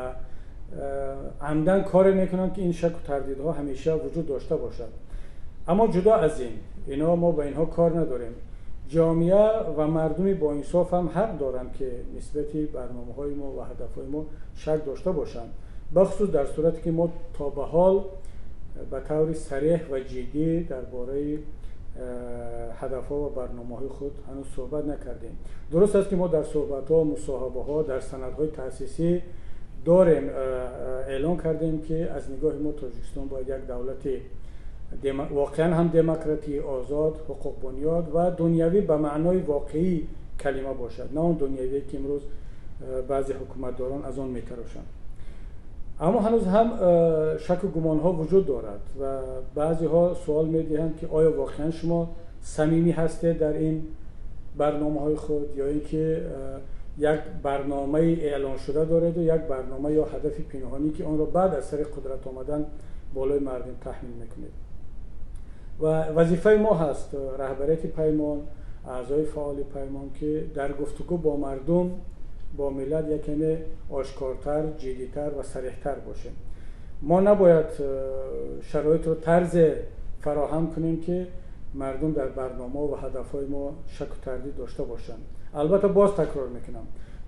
амдан коре мекунанд, ки ин шаку тардидҳо ҳамеша вуҷуд дошта бошад. Аммо ҷудо аз ин, ино мо ба инҳо кор надорем. Ҷомеа ва мардуми боинсоф ҳам ҳақ доранд, ки нисбати барномаҳои мо ва ҳадафҳои мо шак дошта бошанд, бахусус дар сурате ки мо то ба ҳол ба таври сареҳ ва ҷиддӣ дар бораи ҳадафҳо ва барномаҳои худ ҳанӯз суҳбат накардем. Дуруст аст, ки мо дар суҳбатҳо, мусоҳибаҳо, дар санадҳои таъсисӣ дорем, эълон кардем, ки аз нигоҳи мо Тоҷикистон бояд як давлати воқеан ҳам демократӣ, озод, ҳуқуқбунёд ва дунявӣ ба маънои воқеии калима бошад, на он дунявие, ки имрӯз баъзе ҳукуматдорон аз он метарошанд. Аммо ҳанӯз ҳам шаку гумонҳо вуҷуд дорад ва баъзеҳо суол медиҳанд, ки оё воқеан шумо самимӣ ҳастед дар ин барномаҳои худ ё ин ки як барномаи эълоншуда дореду як барнома ё ҳадафи пинҳонӣ, ки онро баъд аз сари қудрат омадан болои мардум таҳмил мекунед. Ва вазифаи мо ҳаст, раҳбарияти паймон, аъзои фаъоли паймон, ки дар гуфтугӯ бо мардум, бо миллат як каме ошкортар, ҷиддитар ва сареҳтар бошем. Мо набояд шароитро тарзе фароҳам кунем, ки мардум дар барномаҳо ва ҳадафҳои мо шаку тардид дошта бошанд. Албатта, боз такрор мекунам,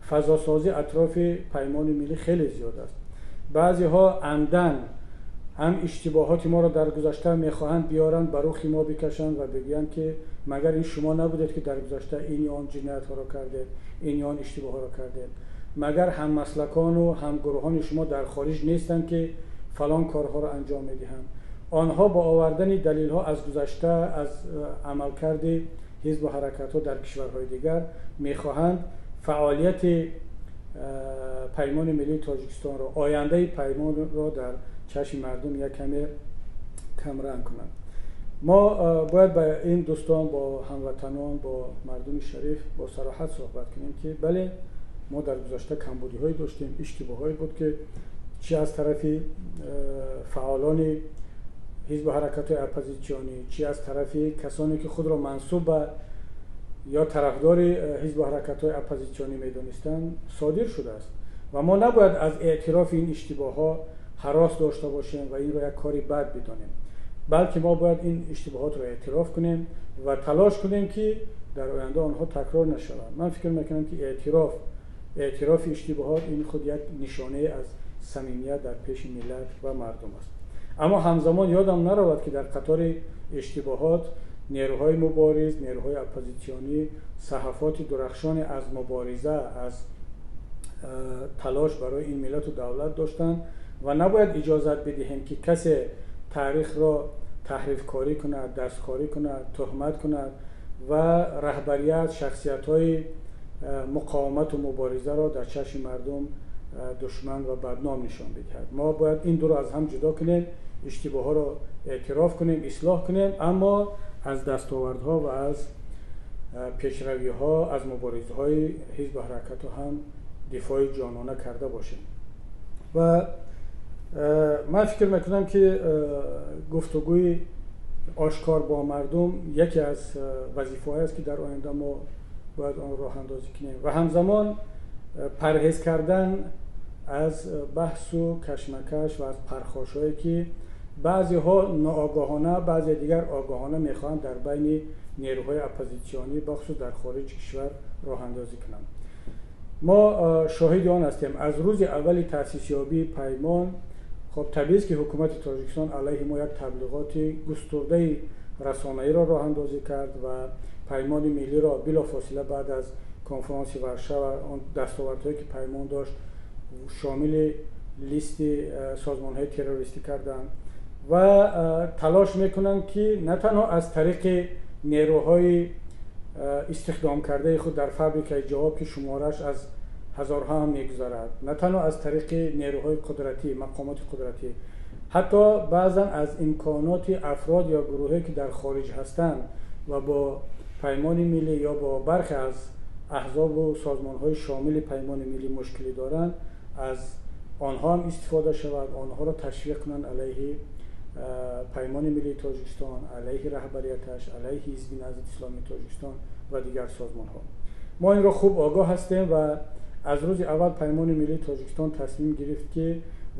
фазосозӣ атрофи Паймони Миллӣ хеле зиёд аст. Баъзеҳо амдан ҳам иштибоҳоти моро дар гузашта мехоҳанд биёранд, ба рухи мо бикашанд ва бигӯянд, ки магар ин шумо набудед, ки дар гузашта ин ё он ҷиноятҳоро кардед, ин ё он иштибоҳҳоро кардед? Магар ҳаммаслакону ҳамгурӯҳони шумо дар хориҷ нестанд, ки фалон корҳоро анҷом медиҳанд? Онҳо бо овардани далелҳо аз гузашта, аз амалкарди ҳизбу ҳаракатҳо дар кишварҳои дигар мехоҳанд фаъолияти Паймони Миллии Тоҷикистонро, ояндаи Паймонро дар чашми мардум як каме камранг кунанд. Мо бояд ба ин дӯстон, бо ҳамватанон, бо мардуми шариф бо сароҳат суҳбат кунем, ки бале, мо дар гузашта камбудиҳое доштем, иштибоҳҳое буд, ки чӣ аз тарафи фаъолони ҳизбу ҳаракатҳои оппозитсионӣ, чӣ аз тарафи касоне ки худро мансуб ба ё тарафдори ҳизбу ҳаракатҳои оппозитсионӣ медонистанд, содир шудааст. Ва мо набояд аз эътирофи ин иштибоҳҳо ҳарос дошта бошем ва инро як кори бад бидонем, балки мо бояд ин иштибоҳотро эътироф кунем ва талош кунем, ки дар оянда онҳо такрор нашаванд. Ман фикр мекунам, ки эътирофи иштибоҳот ин худ як нишонае аз самимият дар пеши миллат ва мардум аст. Аммо ҳамзамон ёдам наравад, ки дар қатори иштибоҳот нерӯҳои мубориз, нерӯҳои оппозитсионӣ саҳафоти дурахшоне аз мубориза, аз талош барои ин миллату давлат доштанд ва набояд иҷозат бидиҳем, ки касе таърихро таҳрифкорӣ кунад, дасткорӣ кунад, туҳмат кунад ва раҳбарият, шахсиятҳои муқовимату муборизаро дар чашми мардум душман ва бадном нишон бидиҳад. Мо бояд ин дуро аз ҳам ҷудо кунем, иштибоҳҳоро эътироф кунем, ислоҳ кунем, аммо аз дастовардҳо ва аз пешравиҳо, аз муборизаҳои ҳизбу ҳаракатҳо ҳам дифои ҷонона карда бошем. Ва ман фикр мекунам, ки гуфтугӯи ошкор бо мардум яке аз вазифаҳое аст, ки дар оянда мо бояд он роҳандозӣ кунем ва ҳамзамон парҳез кардан аз баҳсу кашмакаш ва аз пархошҳое, ки баъзеҳо ноогоҳона, баъзе дигар огоҳона мехоҳанд дар байни нерӯҳои оппозитсионӣ, бахусус дар хориҷи кишвар, роҳандозӣ кунанд. Мо шоҳиди он ҳастем, аз рӯзи аввали таъсисёбии Паймон, хоб, табиист, ки ҳукумати Тоҷикистон алайҳи мо як таблиғоти густурдаи расонаиро роҳандозӣ кард ва Паймони Миллиро билофосила баъд аз конфронси Варшава, он дастовардҳое ки Паймон дошт, шомили листи созмонҳои террористӣ карданд ва талош мекунанд, ки на танҳо аз тариқи нерӯҳои истихдомкардаи худ дар фабрикаи Ҷавоб, ки шумораш аз ҳазорҳо ҳам мегузарад, на танҳо аз тариқи нерӯҳои қудратӣ, мақомоти қудратӣ, ҳатто баъзан аз имконоти афрод ё гурӯҳе ки дар хориҷ ҳастанд ва бо Паймони Миллӣ ё бо бархе аз аҳзобу созмонҳои шомили Паймони Миллӣ мушкилӣ доранд, аз онҳо ҳам истифода шавад, онҳоро ташвиқ кунанд алайҳи Паймони Миллии Тоҷикистон, алайҳи раҳбарияташ, алайҳи Ҳизби Наҳзати Исломии Тоҷикистон ва дигар созмонҳо. Мо инро хуб огоҳ ҳастем ва аз рӯзи аввал Паймони Миллии Тоҷикистон тасмим гирифт, ки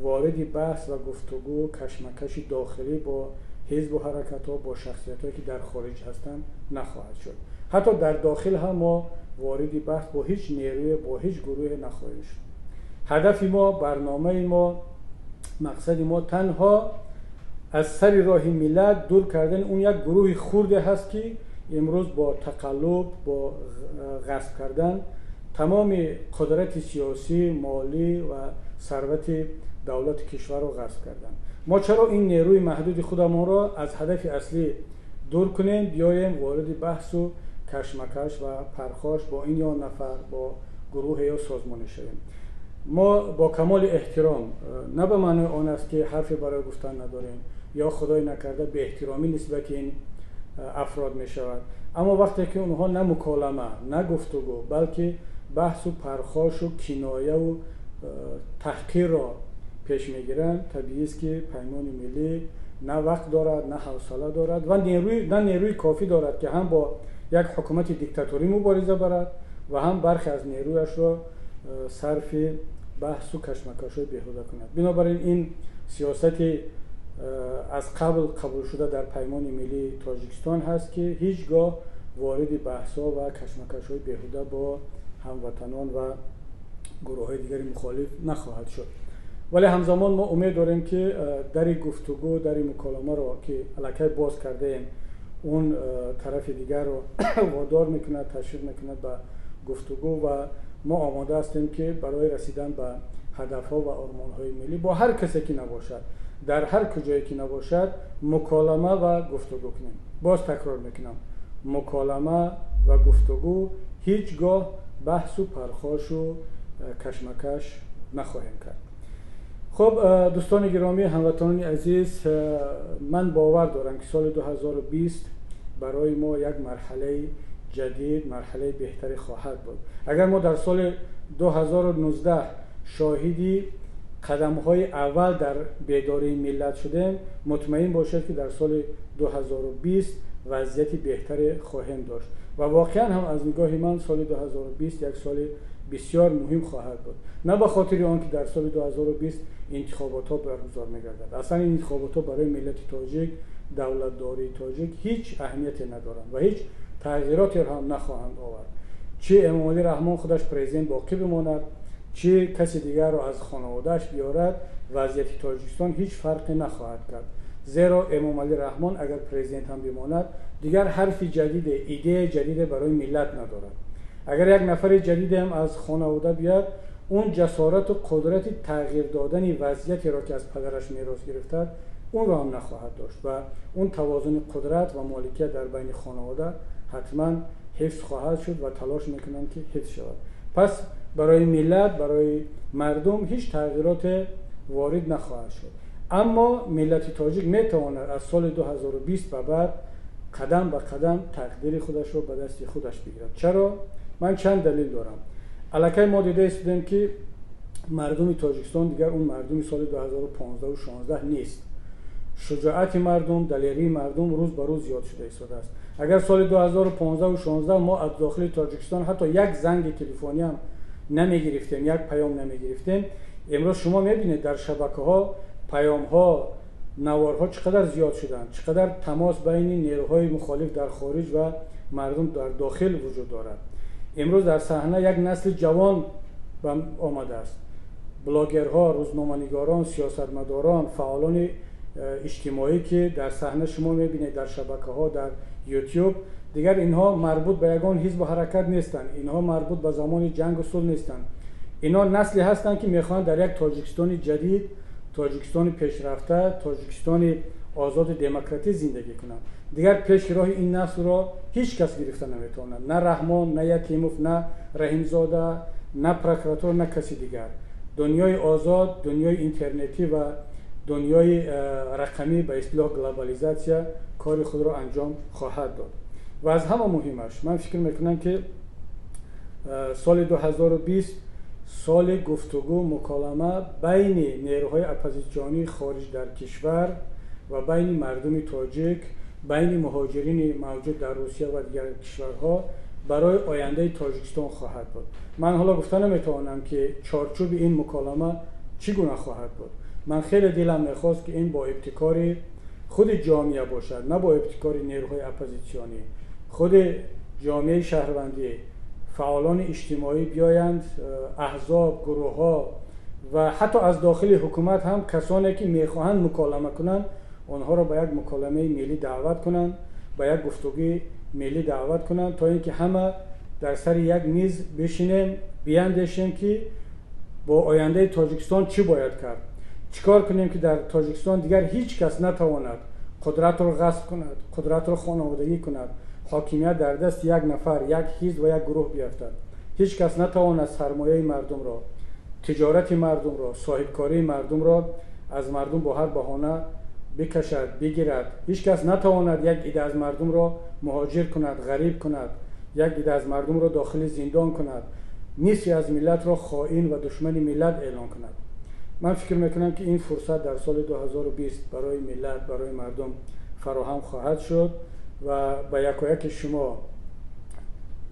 вориди баҳс ва гуфтугӯ, кашмакаши дохилӣ бо ҳизбу ҳаракатҳо, бо шахсиятҳое ки дар хориҷ ҳастанд, нахоҳад шуд. Ҳатто дар дохил ҳам мо вориди баҳс бо ҳеҷ нерӯе, бо ҳеҷ гурӯҳе нахоҳем шуд. Ҳадафи мо, барномаи мо, мақсади мо танҳо аз сари роҳи миллат дур кардани он як гурӯҳи хурде ҳаст, ки имрӯз бо тақаллуб, бо ғасб кардан тамоми қудрати сиёсӣ, молӣ ва сарвати давлати кишварро ғасб карданд. Мо чаро ин нерӯи маҳдуди худамонро аз ҳадафи аслӣ дур кунем, биёем вориди баҳсу кашмакаш ва пархош бо ин ё нафар, бо гурӯҳе ё созмоне шавем? Мо бо камоли эҳтиром, на ба маънои он аст, ки ҳарфе барои гуфтан надорем ё худои накарда беэҳтиромӣ нисбати ин афрод мешавад, аммо вақте ки онҳо на муколама, на гуфтугӯ, балки баҳсу пархошу кинояву таҳқирро пеш мегиранд, табиист, ки Паймони Миллӣ на вақт дорад, на ҳавсала дорад ва на нерӯи кофӣ дорад, ки ҳам бо як ҳукумати диктаторӣ мубориза барад ва ҳам бархе аз нерӯяшро сарфи баҳсу кашмакашҳои беҳуда кунад. Бинобар ин ин сиёсати аз қабл қабулшуда дар Паймони Миллии Тоҷикистон ҳаст, ки ҳеҷ гоҳ вориди баҳсҳо ва кашмакашҳои беҳуда бо ҳамватанон ва гурӯҳҳои дигари мухолиф нахоҳад шуд. Вале ҳамзамон мо умед дорем, ки дари гуфтугӯ, дари муколамаро, ки аллакай боз кардаем, он тарафи дигарро водор мекунад, ташвиқ мекунад ба гуфтугӯ ва мо омода ҳастем, ки барои расидан ба ҳадафҳо ва ормонҳои миллӣ бо ҳар касе ки набошад, дар ҳар куҷое ки набошад, муколама ва гуфтугӯ кунем. Боз такрор мекунам, муколама ва гуфтугӯ ҳеҷ гоҳ баҳсу пархошу кашмакаш нахоҳем кард. Хуб, дӯстони гиромӣ, ҳамватанони азиз, ман бовар дорам, ки соли 2020 барои мо як марҳалаи ҷадид, марҳалаи беҳтаре хоҳад буд. Агар мо дар соли 2019 шоҳиди қадамҳои аввал дар бедории миллат шудем, мутмаин бошед, ки дар соли 2020 вазъияти беҳтаре хоҳем дошт. Ва воқеан ҳам аз нигоҳи ман соли 2020 як соли бисёр муҳим хоҳад буд. На ба хотири он ки дар соли 2020 интихоботҳо баргузор мегардад. Аслан ин интихоботҳо барои миллати тоҷик, давлатдории тоҷик ҳеҷ аҳамияте надоранд ва ҳеҷ тағйиротеро ҳам нахоҳанд овард. Чӣ Эмомалӣ Раҳмон худаш президент боқӣ бимонад, чӣ каси дигарро аз хонаводааш биёрад, вазъияти Тоҷикистон ҳеҷ фарқе нахоҳад кард. Зеро Эмомалӣ Раҳмон агар президент ҳам бимонад, дигар ҳарфи ҷадиде, идеяи ҷадиде барои миллат надорад. Агар як нафари ҷадиде ҳам аз хонавода биёяд, он ҷасорату қудрати тағйир додани вазъиятеро, ки аз падараш мерос гирифтааст, онро ҳам нахоҳад дошт ва он тавозуни қудрат ва моликият дар байни хонавода ҳатман ҳифз хоҳад шуд ва талош мекунанд, ки ҳифз шавад. Пас барои миллат, барои мардум ҳеҷ тағйироте ворид нахоҳад шуд. Аммо миллати тоҷик метавонад аз соли 2020 ба баъд қадам ба қадам тақдири худашро ба дасти худаш бигирад. Чаро? Ман чанд далел дорам. Аллакай мо дида истодем, ки мардуми Тоҷикистон дигар он мардуми соли 2015 16 нест. Шуҷоати мардум, далерии мардум рӯз ба рӯз зиёд шуда истодааст. Агар соли 2015 16 мо аз дохили Тоҷикистон ҳатто як занги телефонӣ ҳам намегирифтем, як паём намегирифтем, имрӯз шумо мебинед, дар шабакаҳо паёмҳо, наворҳо чӣ қадар зиёд шуданд, чӣ қадар тамос байни нерӯҳои мухолиф дар хориҷ ва мардум дар дохил вуҷуд дорад. Имрӯз дар саҳна як насли ҷавон омадааст: блогерҳо, рӯзноманигорон, сиёсатмадорон, фаъолони иҷтимоӣ, ки дар саҳна шумо мебинед, дар шабакаҳо, дар Ютюб. Дигар инҳо марбут ба ягон ҳизбу ҳаракат нестанд, инҳо марбут ба замони ҷангу сулҳ нестанд. Инҳо насле ҳастанд, ки мехоҳанд дар як Тоҷикистони ҷадид, Тоҷикистони пешрафта, Тоҷикистони озоду демократӣ зиндагӣ кунанд. Дигар пеши роҳи ин наслро ҳеҷ кас гирифта наметавонад: на Раҳмон, на Ятимов, на Раҳимзода, на прокуратура, на каси дигар. Дунёи озод, дунёи интернетӣ ва дунёи рақамӣ, ба истилоҳ глобализатсия, кори худро анҷом хоҳад дод. Ва аз ҳама муҳимаш, ман фикр мекунам, ки соли 2020 соли гуфтугӯ, муколама байни нерӯҳои оппозитсионии хориҷ дар кишвар ва байни мардуми тоҷик, байни муҳоҷирини мавҷуд дар Русия ва дигар кишварҳо барои ояндаи Тоҷикистон хоҳад буд. Ман ҳоло гуфта наметавонам, ки чорчӯби ин муколама чӣ гуна хоҳад буд. Ман хеле дилам мехост, ки ин бо ибтикори худи ҷомеа бошад, на бо ибтикори нерӯҳои оппозитсионӣ. Худи ҷомеаи шаҳрвандӣ, фаъолони иҷтимоӣ биёянд, аҳзоб, гурӯҳҳо ва ҳатто аз дохили ҳукумат ҳам касоне, ки мехоҳанд муколама кунанд, онҳоро ба як муколамаи миллӣ даъват кунанд, ба як гуфтугӯи миллӣ даъват кунанд, то ин ки ҳама дар сари як миз бишинем, биандешем, ки бо ояндаи Тоҷикистон чӣ бояд кард, чӣ кор кунем, ки дар Тоҷикистон дигар ҳеҷ кас натавонад қудратро ғасб кунад, қудратро хонаводагӣ кунад, ҳокимият дар дасти як нафар, як ҳизб ва як гурӯҳ биафтад, ҳеҷ кас натавонад сармояи мардумро, тиҷорати мардумро, соҳибкории мардумро аз мардум бо ҳар баҳона бикашад, бигирад, ҳеҷ кас натавонад як ида аз мардумро муҳоҷир кунад, ғариб кунад, як ида аз мардумро дохили зиндон кунад, нисфи аз миллатро хоин ва душмани миллат эълон кунад. Ман фикр мекунам, ки ин фурсат дар соли 2020 барои миллат, барои мардум фароҳам хоҳад шуд. Ва ба якояки шумо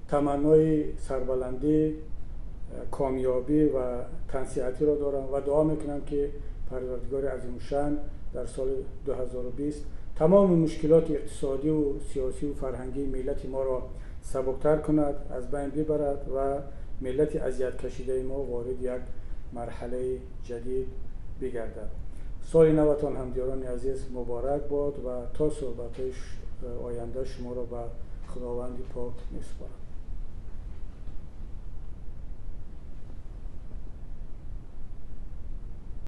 таманнои сарбаландӣ, комёбӣ ва тансиҳатиро дорам ва дуо мекунам, ки Парвардигори азимушан дар соли 2020 тамоми мушкилоти иқтисодиву сиёсиву фарҳангии миллати моро сабуктар кунад, аз байн бибарад ва миллати азияткашидаи мо ворид як марҳалаи ҷадид бигардад. Соли наватон, ҳамдиёрони азиз, муборак бод ва то суҳбатҳои оянда шуморо ба Худованди пок месупорам.